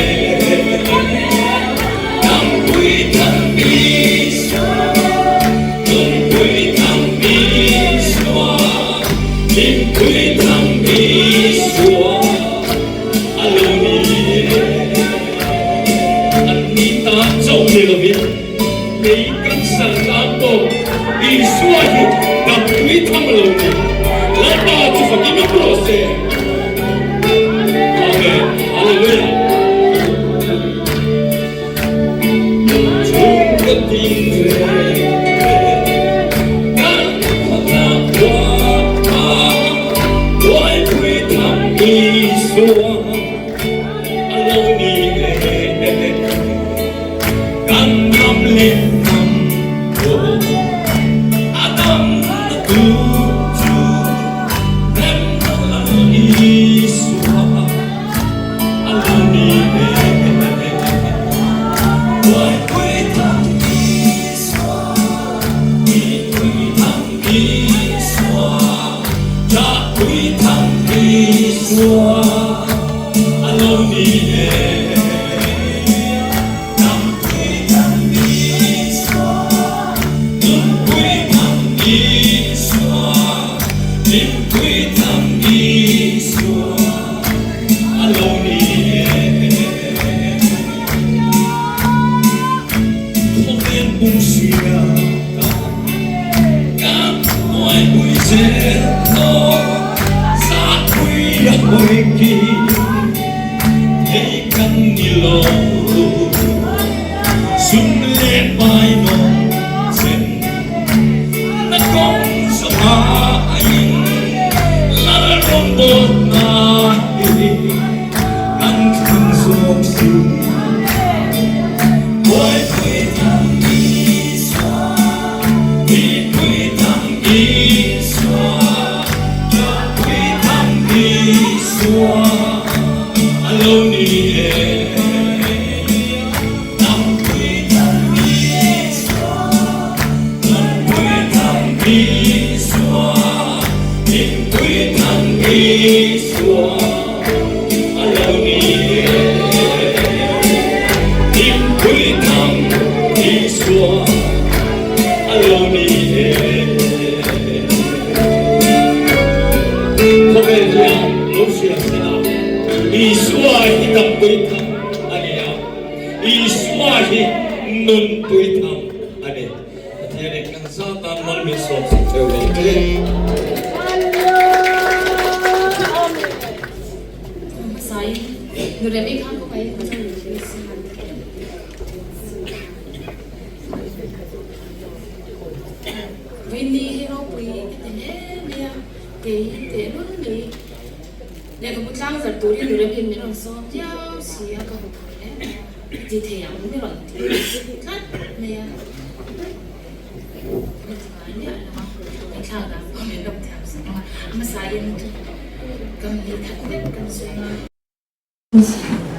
Dampui thang Isua, nunpui thang Isua, hlimpui thang Isua a lo ni e. An ni ta chauh ni lovin kei kan sarkar pawh Isua hi dampui tham lo ni. Lalpa chu fakin awm rawh se. Amen. Hallelujah. Chung ka tin reng kan khawtlang khua kha buaipui tham Isua. A lo ni e, kan ram leh hnam pawh a dam na tur chu remna lal Isua a lo ni e. Buaipui thang Isua, mipui thang Isua, ṭahpui thang Isua. A lo ni e, Dampui tham Isua, nunpui tham Isua, hlimpui tham Isua, a lo ni e. Khawvel pum hria ka kan hnuaipui zel tawh zahpui a hawi ki hei kan ni lo sum leh pai nawm chen na kawng zawng aiin lal rawngbawlna hi kan thleng zawk si. Buaipui tham Isua, mipui tham Isua, ṭahpui tham Isua a lo ni e. Dampui tham Isua, nunpui tham Isua, hlimpui tham Isua. A lo ni e, Hlimpui tham Isua a lo ni e. Khawvel hian lo hria sela, Isua hi dampui tham a ni a, Isua hi nunpui tham a ni. Pathian in kan zat a mal min sawm sak theuh lo che. Vaini hi ropui ka ti hle mai a, kei tehlul mai lehkhabu tlang zar turin nurem in min rawn sawm viau si a, ka hmu phur hle mai a. Ti thei ang mi rawn ti tlat mai a, ka ti ngai miah lo a, ka thlak dan pawh min rawn thiam sak a, a hmasa in kam ni that vek kan sawi a.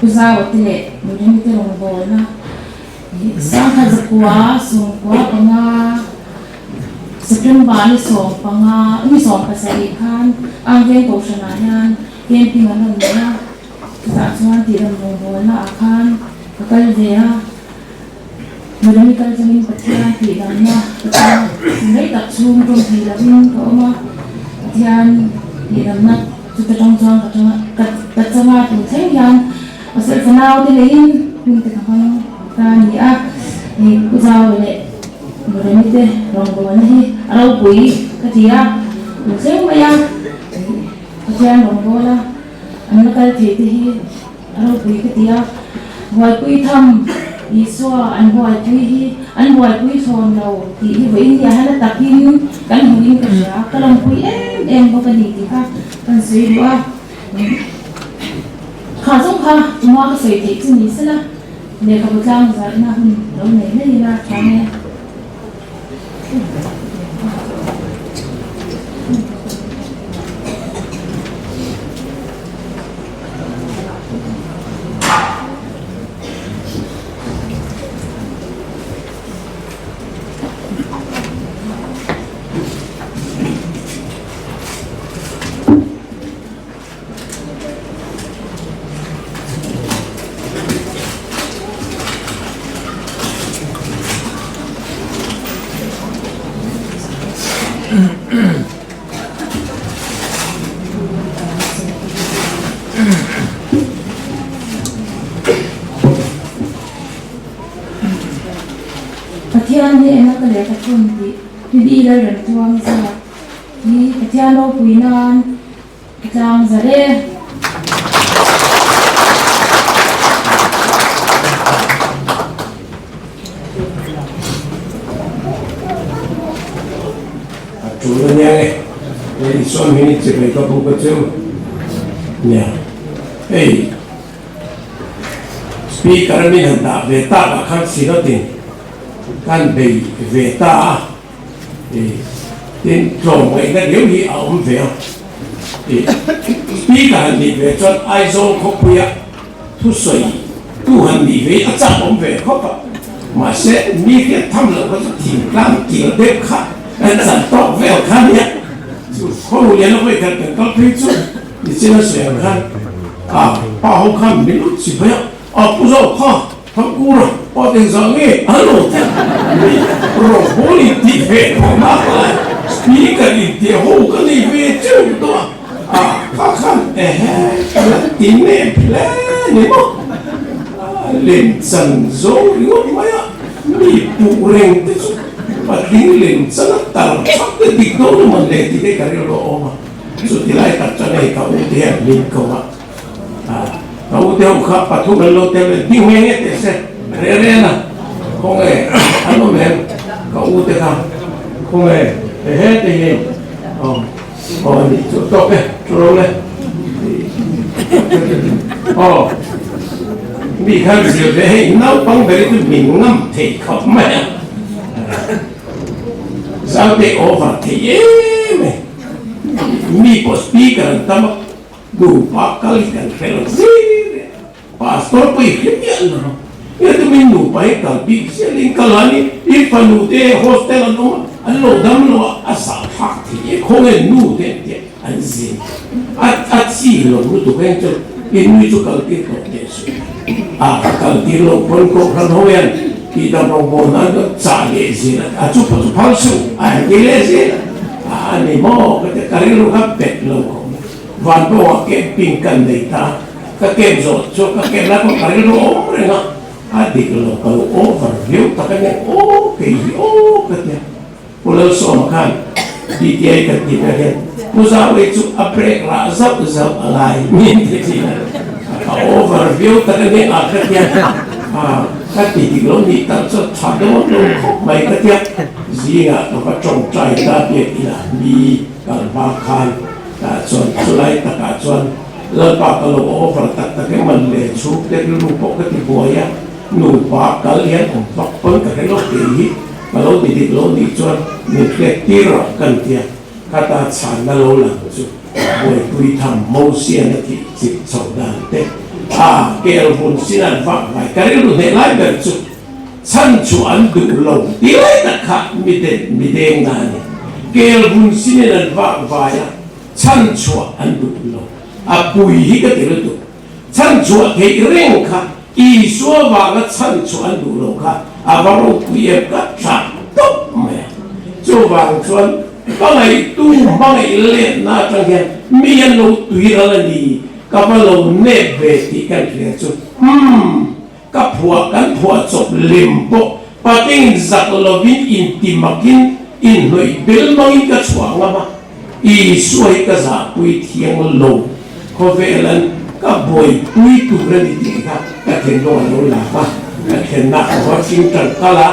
Pu Zaua te leh Nuremi te rawngbawlna Sangkhat zakua 95 September ni 15 ni 17 khan Armveng Kohhranah hian camping an rawn nei a, chutah chuan tihdam rawngbawlna ah khan ka kal ve a, Nuremi kal chungin Pathian tihdamna ka chang rei tak chhung tawng thei lovin ka awm a, Pathian tihdamna chuta tang chuan ka chang ka changa tun thleng hian Pasal fanau te neiin hun te ka hmang ta a ni a, hei Pu Zau leh Nuremi te rawngbawlna hi a ropui ka ti a, tun thleng mai a Pathian rawngbawla an la kal thei te hi a ropui ka ti a, buaipui tham Isua an buaipui hi an buaipui thlawn lo tih hi vawiin ni ah hian a takin kan hmuhin ka hria, ka lawmpui em em bawk a ni tih kha kan sawi duh a. Kha zawng kha chunga ka sawi theih chu ni sela, lehkhabu tlang zarhna hun lo nei mai ila tha nge. Pathian hnena ka lehkha thawn tih Bibi Lalremtluang ziak hi Pathian ropui nan Ka tlang zar e. A tul a nia e, hei Isua hming in chibai ka buk a cheu nia. Hei Speaker a min han dah ve tak ah khan Synod in kan bei ve ta a. Tin, tlawmngaihna riau hi a awm ve a. Speaker han nih ve chuan Aizawl khawpuia thusawi tu han nih ve hi a chak awm ve khawp a. Mahse, mi hriat tham loh kha chu thingtlang kil deuh kha kan chan tawk vel kha nia. Chu khaw lian a vawi khat kan kal phei chu nichin a sawi ang khan a pa ho khan min lut si mai a, a pu zawk kha. Thangkura pawh eng zah nge a lo tih mi rawngbawl in tih ve tawh nak lai speaker in tih ho ka nei ve teuh tawh a ah kha khan ehe ka la ti nep hle ni maw lem chan zawng ringawt mai a mi puh reng te chu patling lem chan a tar thak te dik dawn a man le tih te ka rilru a awm a chuti lai tak chuan hei ka u te hian min ko a. Ka u te ho kha pathum an lo tel ve ding nge nge teh se re re na khaw nge an awm em ka u te kha khaw nge he he te hi aw aw a nih chu tawk e thu ro le aw mi khan zir ve hei naupang ber hi chu min ngam thei khawp mai a zau te over thei em e mi pawh speaker an tam a. Nupa kal hi kan hre lo zir e, Pastor pawh i hre miah lo rawh. Nia chu min nupa hi kal bik zel in ka la ni, i fanu te hostel an awm a, an lo dam lo a, a zah thlak thei e, khawnge nu te an tia an zin a, a chi lo lutuk eng chu i nui chu kal tir tawh teh suh. A kal tir lo pawn kohhran ho hian tihdam rawngbawl nan chuan chah leh zin a, a chu pawh chu phal suh a han ti leh zel a, a ni maw ka tia ka rilru kha bet lo khawp mai. Van pawhah camping kan nei ta, ka camp zawh chu ka camp lai pawh ka rilru awm reng a, a dik lo ka lo over viau tak a nia aw kei hi aw ka tia. Pu Lalsawma khan DTI kan tih ber hian Pu Zaui chu a break rah zauh zauh a ngai min ti thin a, ka over viau tak a nia ka tia, ka ti dik lo nih tak chuan tha dawn lo khawp mai ka tia, zingah ka va tawngtai ta biak inah mi kal hma khan. Tah chuan chulai takah chuan Lalpa ka lo over tak tak em an le chhungte rilru pawh ka ti buai a, nupa kal hian awm vak pawn ka hre lo tih hi ka lo ti dik lo nih chuan min hriat tir rawh kan tia khata chhanna lo lang chu buaipui tham Mosian a tih chip chho dan te. A kel vun sin an vak mai. Ka rilru hneh lai ber chu chhan chu an duh lo ti lai tak kha mi den mi deng na a ni. Kel vun sinin an vak vai a, chhan chhuah an duh lo. A pui hi ka ti lutuk. Chhan chhuah theih reng kha Isua vanga chhan chhuah an duh lo kha a va ropui em ka tha tawp mai a. Chuvang chuan hmangaihtu hmangaih letna atang hian mi an lo tuiral a ni. Ka va lo nep ve tih kan hria chu umm ka phuah kan phuah chawp lem pawh patling zak lovin inti makin inhnawih bel mangin ka chhuah ngam a, Isua hi ka zahpui thiang lo khawvelan ka buaipui tur a ni tih kha ka thinlung a lo lak a, ka thlenna ka va tling tan kal a,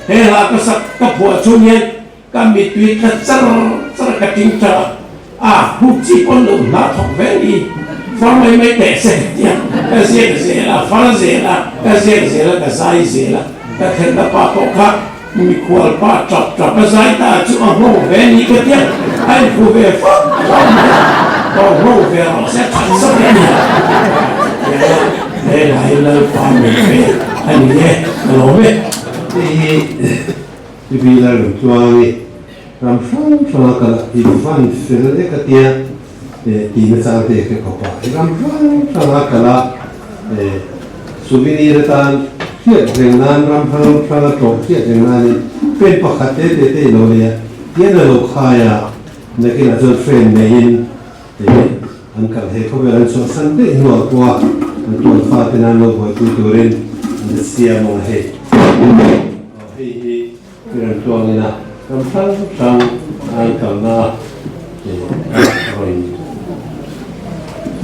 he hla ka sak ka phuah chhung hian Ka mittui tla char char ka ting char a, a huk chi pawn lo hna thawk ve ni, far mai mai teh se ka tia, ka ziak zel a, far zel a, ka ziak zel a, ka zai zel a, ka thlenna pa pawh kha mikhual pa tap tap a zai ta chu a nghawng ve ni ka tia, a inhmu ve fak fak mai a, aw nghawng ve rawh se that sak a ni a, tia he lai Lalpa min pe a ni e, ka lawm e. Hei hi Tv la rawn tluang i ram hrang hranga kal a i van fel ek a tia eh tih na chang te hre khawp a, i ram hrang hranga kal a eh souvenir atan hriat reng nan ram hrang hranga tlawh hriat reng nanin pen pakhat te te te i lo nei a, tian a lo khai a, nakinah chuan friend neiin eh an kal he khawvel an chhuahsan daih hnuah pawh a an tuan fate nan lo buaipui turin an siam ang a hei. Hei hi i rawn tluangin a ram hrang hrang an kalna a rawn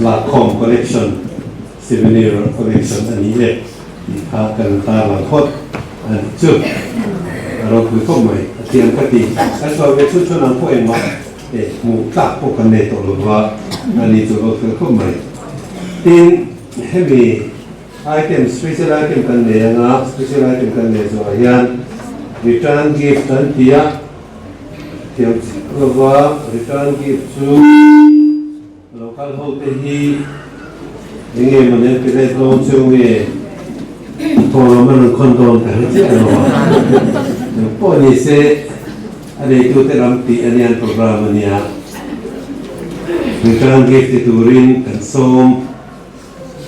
lakkhawm collection, souvenir collection a ni e tih kha kan tarlang phawt a nih chu. A ropui khawp mai, a thiam ka ti. Kan sawi ve chhun chhun ang pawh engmah hmuh tlak pawh kan nei tawh lova a ni chu ropui khawp mai. Tin, hemi Item, Special item kan nei anga, special item kan nei zawhah hian return gift an ti a, thiam chiah lova return gift chu lo kal ho te hi eng nge mawni an ti let dawn cheu nge thawhlawm an rawn khawn dawn ka hre chiah lo a, engpawh ni se a neitute ram tih a nia an program a nia, return gift ti turin kan sawm.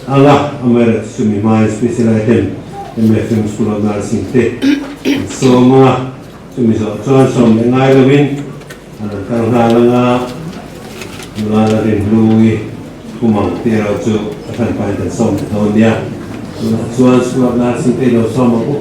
Anga amaherawh chu mi hmain special item MFM School of Nursing te an sawm anga, chumi zawh chuan sawm leh ngai lovin an rawn kal nghal anga, nula la rin hlui kum ang te erawh chu a hran pahin kan sawm leh dawn nia. Tunah chuan School of Nursing te i lo sawm ang u.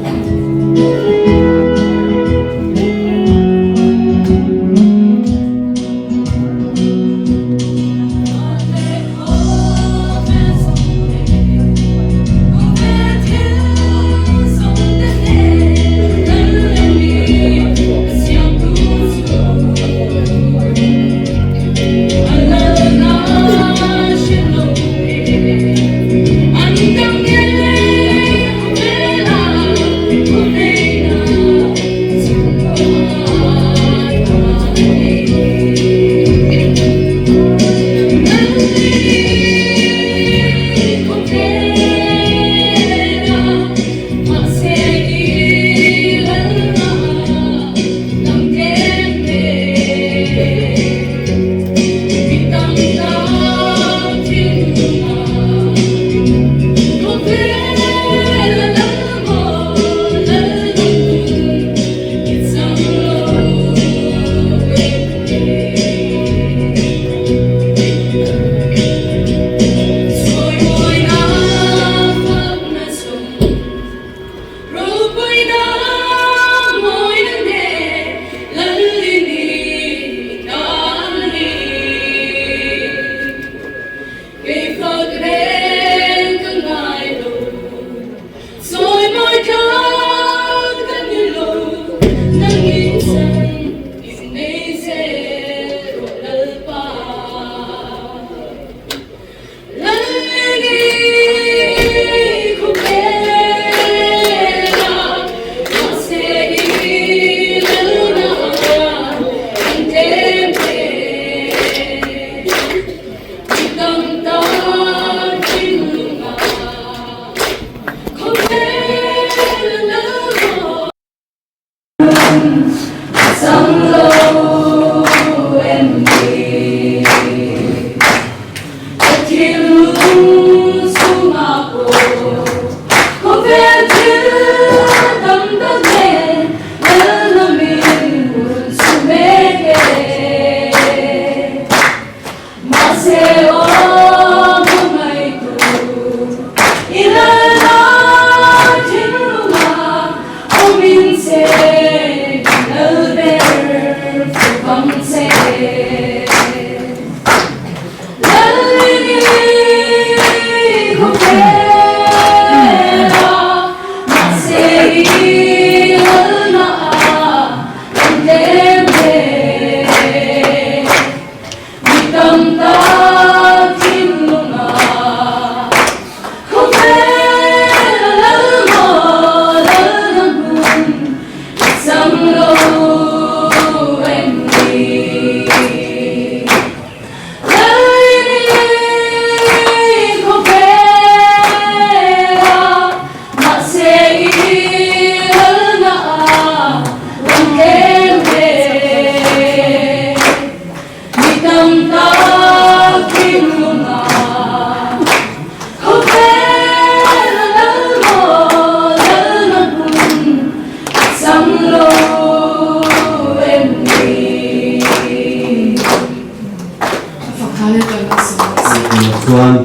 Chuan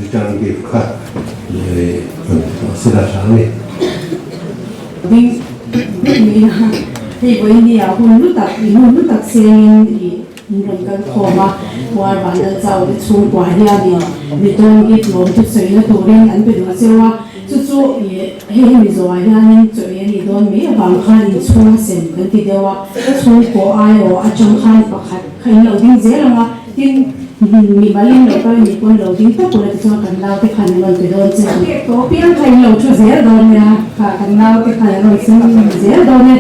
return gift kha rawn ti tawh se la tha nge. Ding niin a hei vawiin ah hun lu tak i hun lu tak sengin i Min rawn kal khawm a, Puar Vanlal Chau te chhungkua hianin return gift lawm chu sawina turin an pe duh a cheu a, chu chu ih hei hi Mizoah hianin chaw ei a nih dawn mai avang khan inchhung a sem kan ti deuh a, chhungkaw aiawh atang khan pakhat kha in lo ding zel ang a, tin mimal in lo kal anih pawn lo ding tawp ula tichuan kan naute khan an rawn pe dawn che a ni. Tawh piang kha in lo thu zel dawn nia, kha kan naute khan an rawn sem zel dawn e.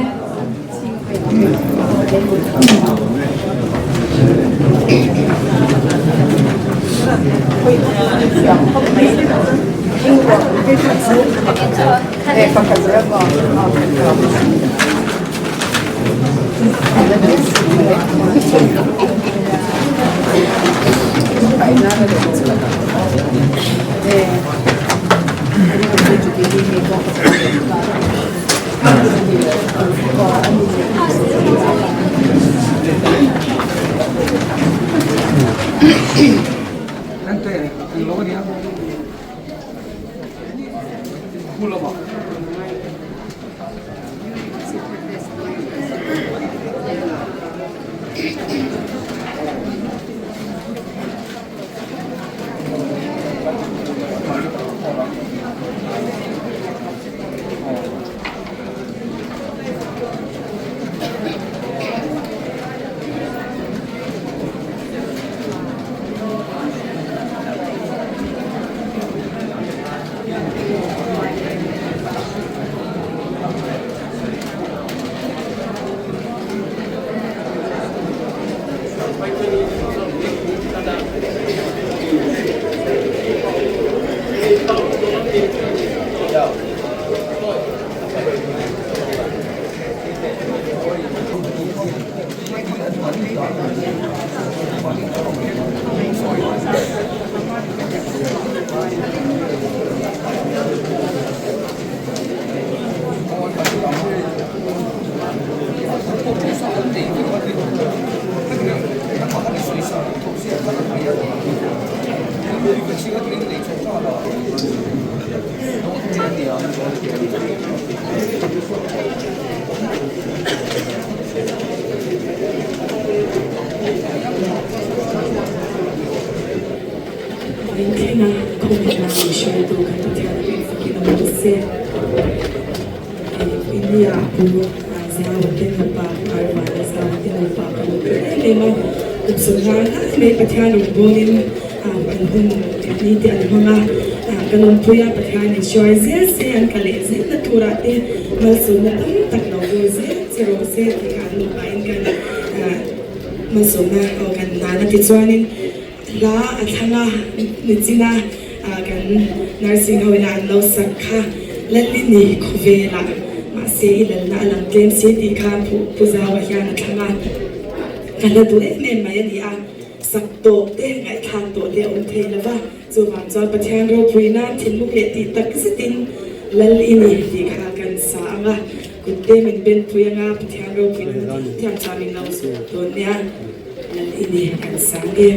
Thlenga khawngaihtna min hruaitu kan Pathian a hming fakin a awm se. India pu Zau te nupa Arvana Zau te nupa ka lo pe em em a, kum sawmnga lai mai Pathian rawn bawlin an hun ni te an hmang a, kan awmpui a Pathian in hruai zel se an tla leh zel na turah te malsawmna tam tak lo vur zel che rawh se tih kha an nupa in kan malsawmna kan hlan a tichuanin Hla a thlang a, nichina kan nursing ho ina an lo sak kha Lalini khawvelah mahse. Mahse i lalna a lang tlem si tih kha Pu Zaua hian a thlang a, ka hla duh em em mai a ni a, sak tawh te, ngaihthlak tawh te a awm thei lo va, chuvang chuan Pathian ropui nan thinlung leh tih tak zetin Lal i ni tih kha kan sa ang a, kut te min ben pui ang a, Pathian ropui nan thiam thiam chuan min lo dawn nia, Lal i ni kan sa ang e.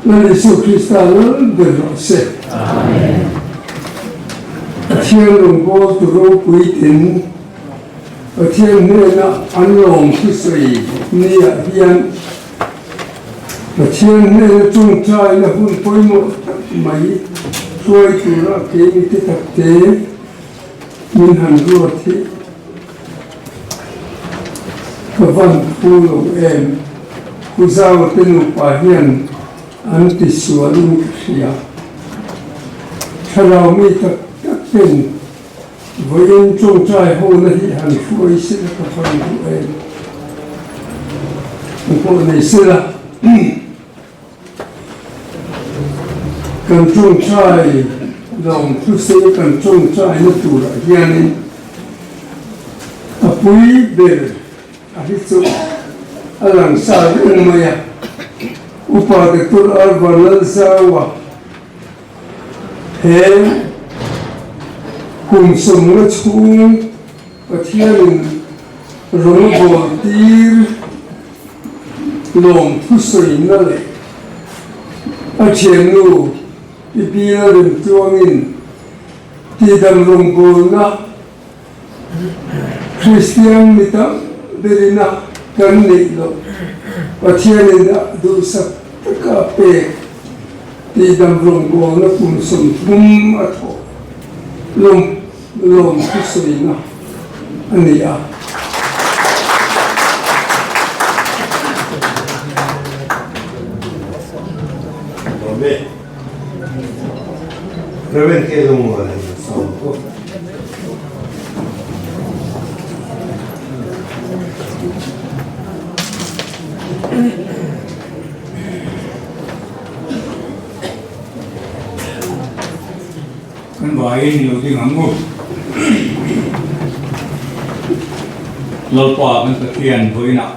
Lal Isua Krista lal ber rawh se. Pathian rawngbawltu ropui ten Pathian hnena an lawm thusawi niah hian Pathian hnena tawngtaina hun pawimawh tak mai hruai tura keini te takte min han ruat hi. Ka van phu lo em? Pu Zau te nupa hian an ti sual in ka hria. Thlarau mi tak tak ten vawiin tawngtai hona hi han hruai sela ka van duh em? Ka pawh nei sela. Kan tawngtai lawmthusei kan tawngtaina turah hianin a pui ber a hi chu a langsar reng mai a. Upa Doctor R Vanlalzaua he kum sawmnga chhung Pathianin rawng a bawl tir lawm thusawina leh a thiannu i bila remtuangin tihdam rawngbawlna Kristian mi tam berina kan neih loh Pathianin a duhsak taka a pek tihdam rawngbawlna kum 30 a thawh lawm Lawm thusawina a ni a. Kan vaiin i lo ding ang u. Lalpa kan Pathian vawiinah.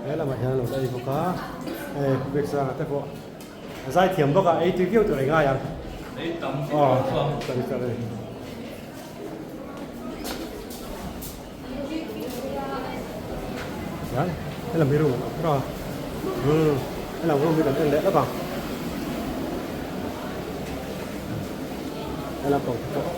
He lamah hian a lo la ei bawk a hei biaksanga te pawh a zai thiam bawk a ei tui viau tur a ngai ang aw sorry sorry. Hian helam hi room an awm a umm helam room hi kan en leh lawk ang helam pang te pawh.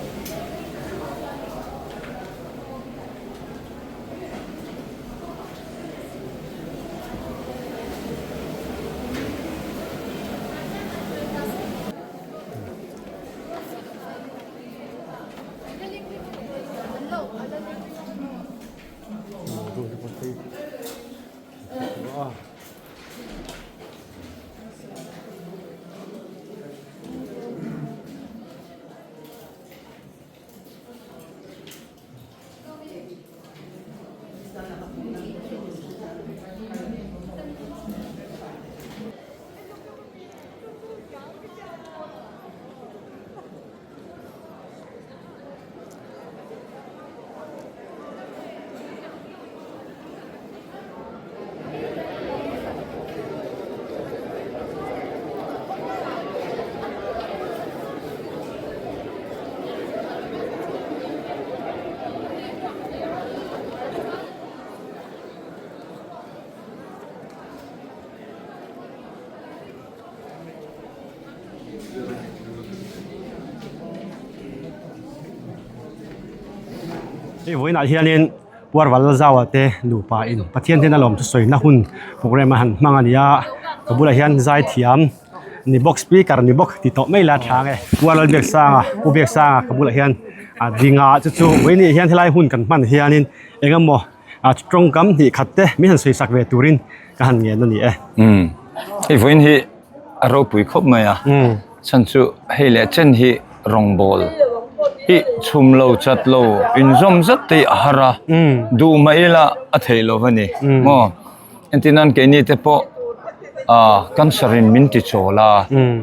Hei vawiinah hianin Puarval Lalzaua te nupa in Pathian hnena lawm thusawi na hun programme a han hmang a ni a, ka bulah hian zaithiam ni bawk speaker ni bawk ti tawh mai la tha ang e. Puar Lalbiaksanga Pu Biaksanga ka bulah hian a ding a chu chu vawiin hian helai hun kan hman hianin eng emaw a tawngkam hnih khat te min han sawi sak ve turin ka han ngen a ni e. Umm hei vawiin hi a ropui khawp mai a chhan chu hei leh chen hi rawngbawl hi chhum lo chat lo inzawm zat te hi a har a duh mah ila a theih lo a ni maw entirnan keini te pawh ah cancer in min ti chawl a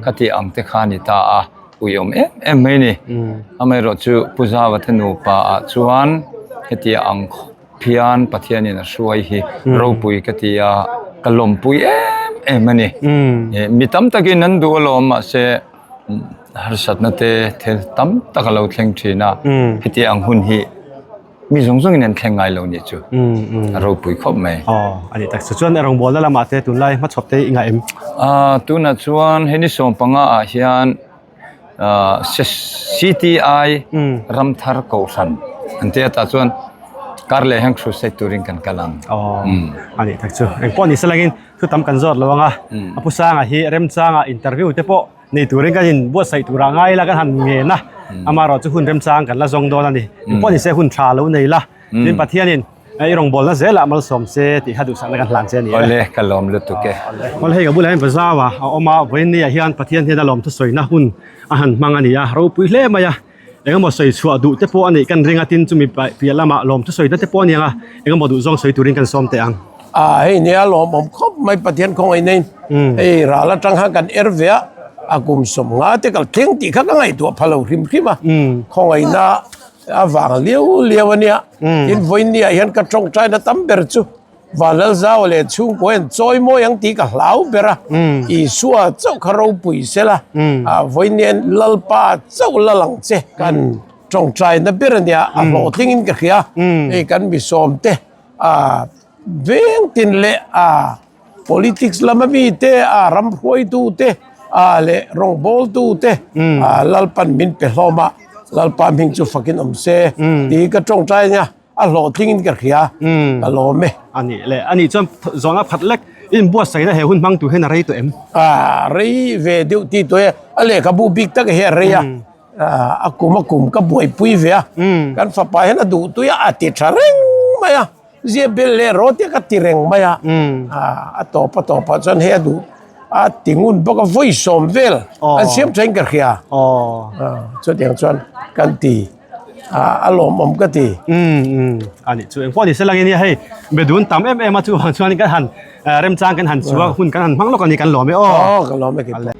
khati ang te kha a ni ta a. Ui awm em em mai a ni. Amaherawhchu Pu Zava te nupa ah chuan hetia ang khawp hian Pathianin a hruai hi ropui ka ti a, ka lawmpui em em a ni. Mi tam takin an duh alawm mahse harsatna te thil tam tak a lo thleng thin a, hetia ang hun hi Mi zawng zawngin an thleng ngai lo nih chu a ropui khawp mai. Aw a ni tak chu chuan rawngbawlna lamah te tunlai hmachhawp te i ngaih em? Aaa tunah chuan hei ni sawmpanga ah hian aaa CTI Ramthar Kohhran an tia tah chuan kar leh hian crusade turin kan kal ang. Aw a ni tak chu engpawh ni selangin thu tam kan zawt lo ang a, a pu Sanga hi remchanga interview te pawh Nei turin kan in buatsaih turah ngai ila kan han ngen a, amaherawhchu hun remchang kan la zawng dawn a ni. Engpawh ni se hun tha lo nei la, tin Pathianin i rawngbawlna zelah malsawm se tih kha duhsakna kan hlan che a ni e. Awle, ka lawm lutuk e. Awle hei ka bulah hian Bazau a awm a, vawiinniah hian Pathian hian a lawmthu sawina hun a han hmang a ni a, ropui hle mai a. Engemaw sawi chhuah duh te pawh a nih kan ring a, tin chumi piah lamah lawmthu sawina te pawh a ni ang a, engemaw duh zawng sawi turin kan sawm teh ang. A hei nia lawmawm khawp mai Pathian khawngaih nei hei ral atang khan kan er ve a, a kum sawmnga te kal thleng tih kha ka ngaihtuah pha lo hrim hrim a, khawngaihna avang liau liau a nia, tin vawiinniah hian ka tawngtaina tam ber chu Vanlalzau leh chhungkaw hian chawi mawi ang tih ka hlau ber a, Isua chauh kha ropui sela, vawiin Lalpa chauh la lang che kan tawngtaina ber a nia, a hlawhtlingin ka hria, hei kan misawm te veng tin leh politics lama mite, ram hruaitu te leh rawngbawltu te Lalpan min pe hlawm a, Lalpa hming chu fakin awm se tih ka tawngtai a nia. A hlawhtlingin ka hria, ka lawm e. A nih leh, a nih chuan zawhna phat lek i inbuatsaihna he hun hmang tur hian a rei tawh em? A rei ve deuh tih tawh e, a lehkhabu bik tak hi a rei a, a kum a kum ka buaipui ve a, kan fapa hian a duh tui a, a ti tha reng mai a, zia bel leh rawh te ka ti reng mai a, a tawp a tawpah chuan hei a duh a ti ngun bawk a, vawi sawm vel an siam thain ka hria, chutiang chuan kan ti. a lawmawm ka ti. Umm umm a nih chu engpawh ni se lang in hei bedun tam em em a chuvang chuan kan han remchang kan han chhuak hun kan han hmang lawk a ni kan lawm e aw. Aw ka lawm e keipawh.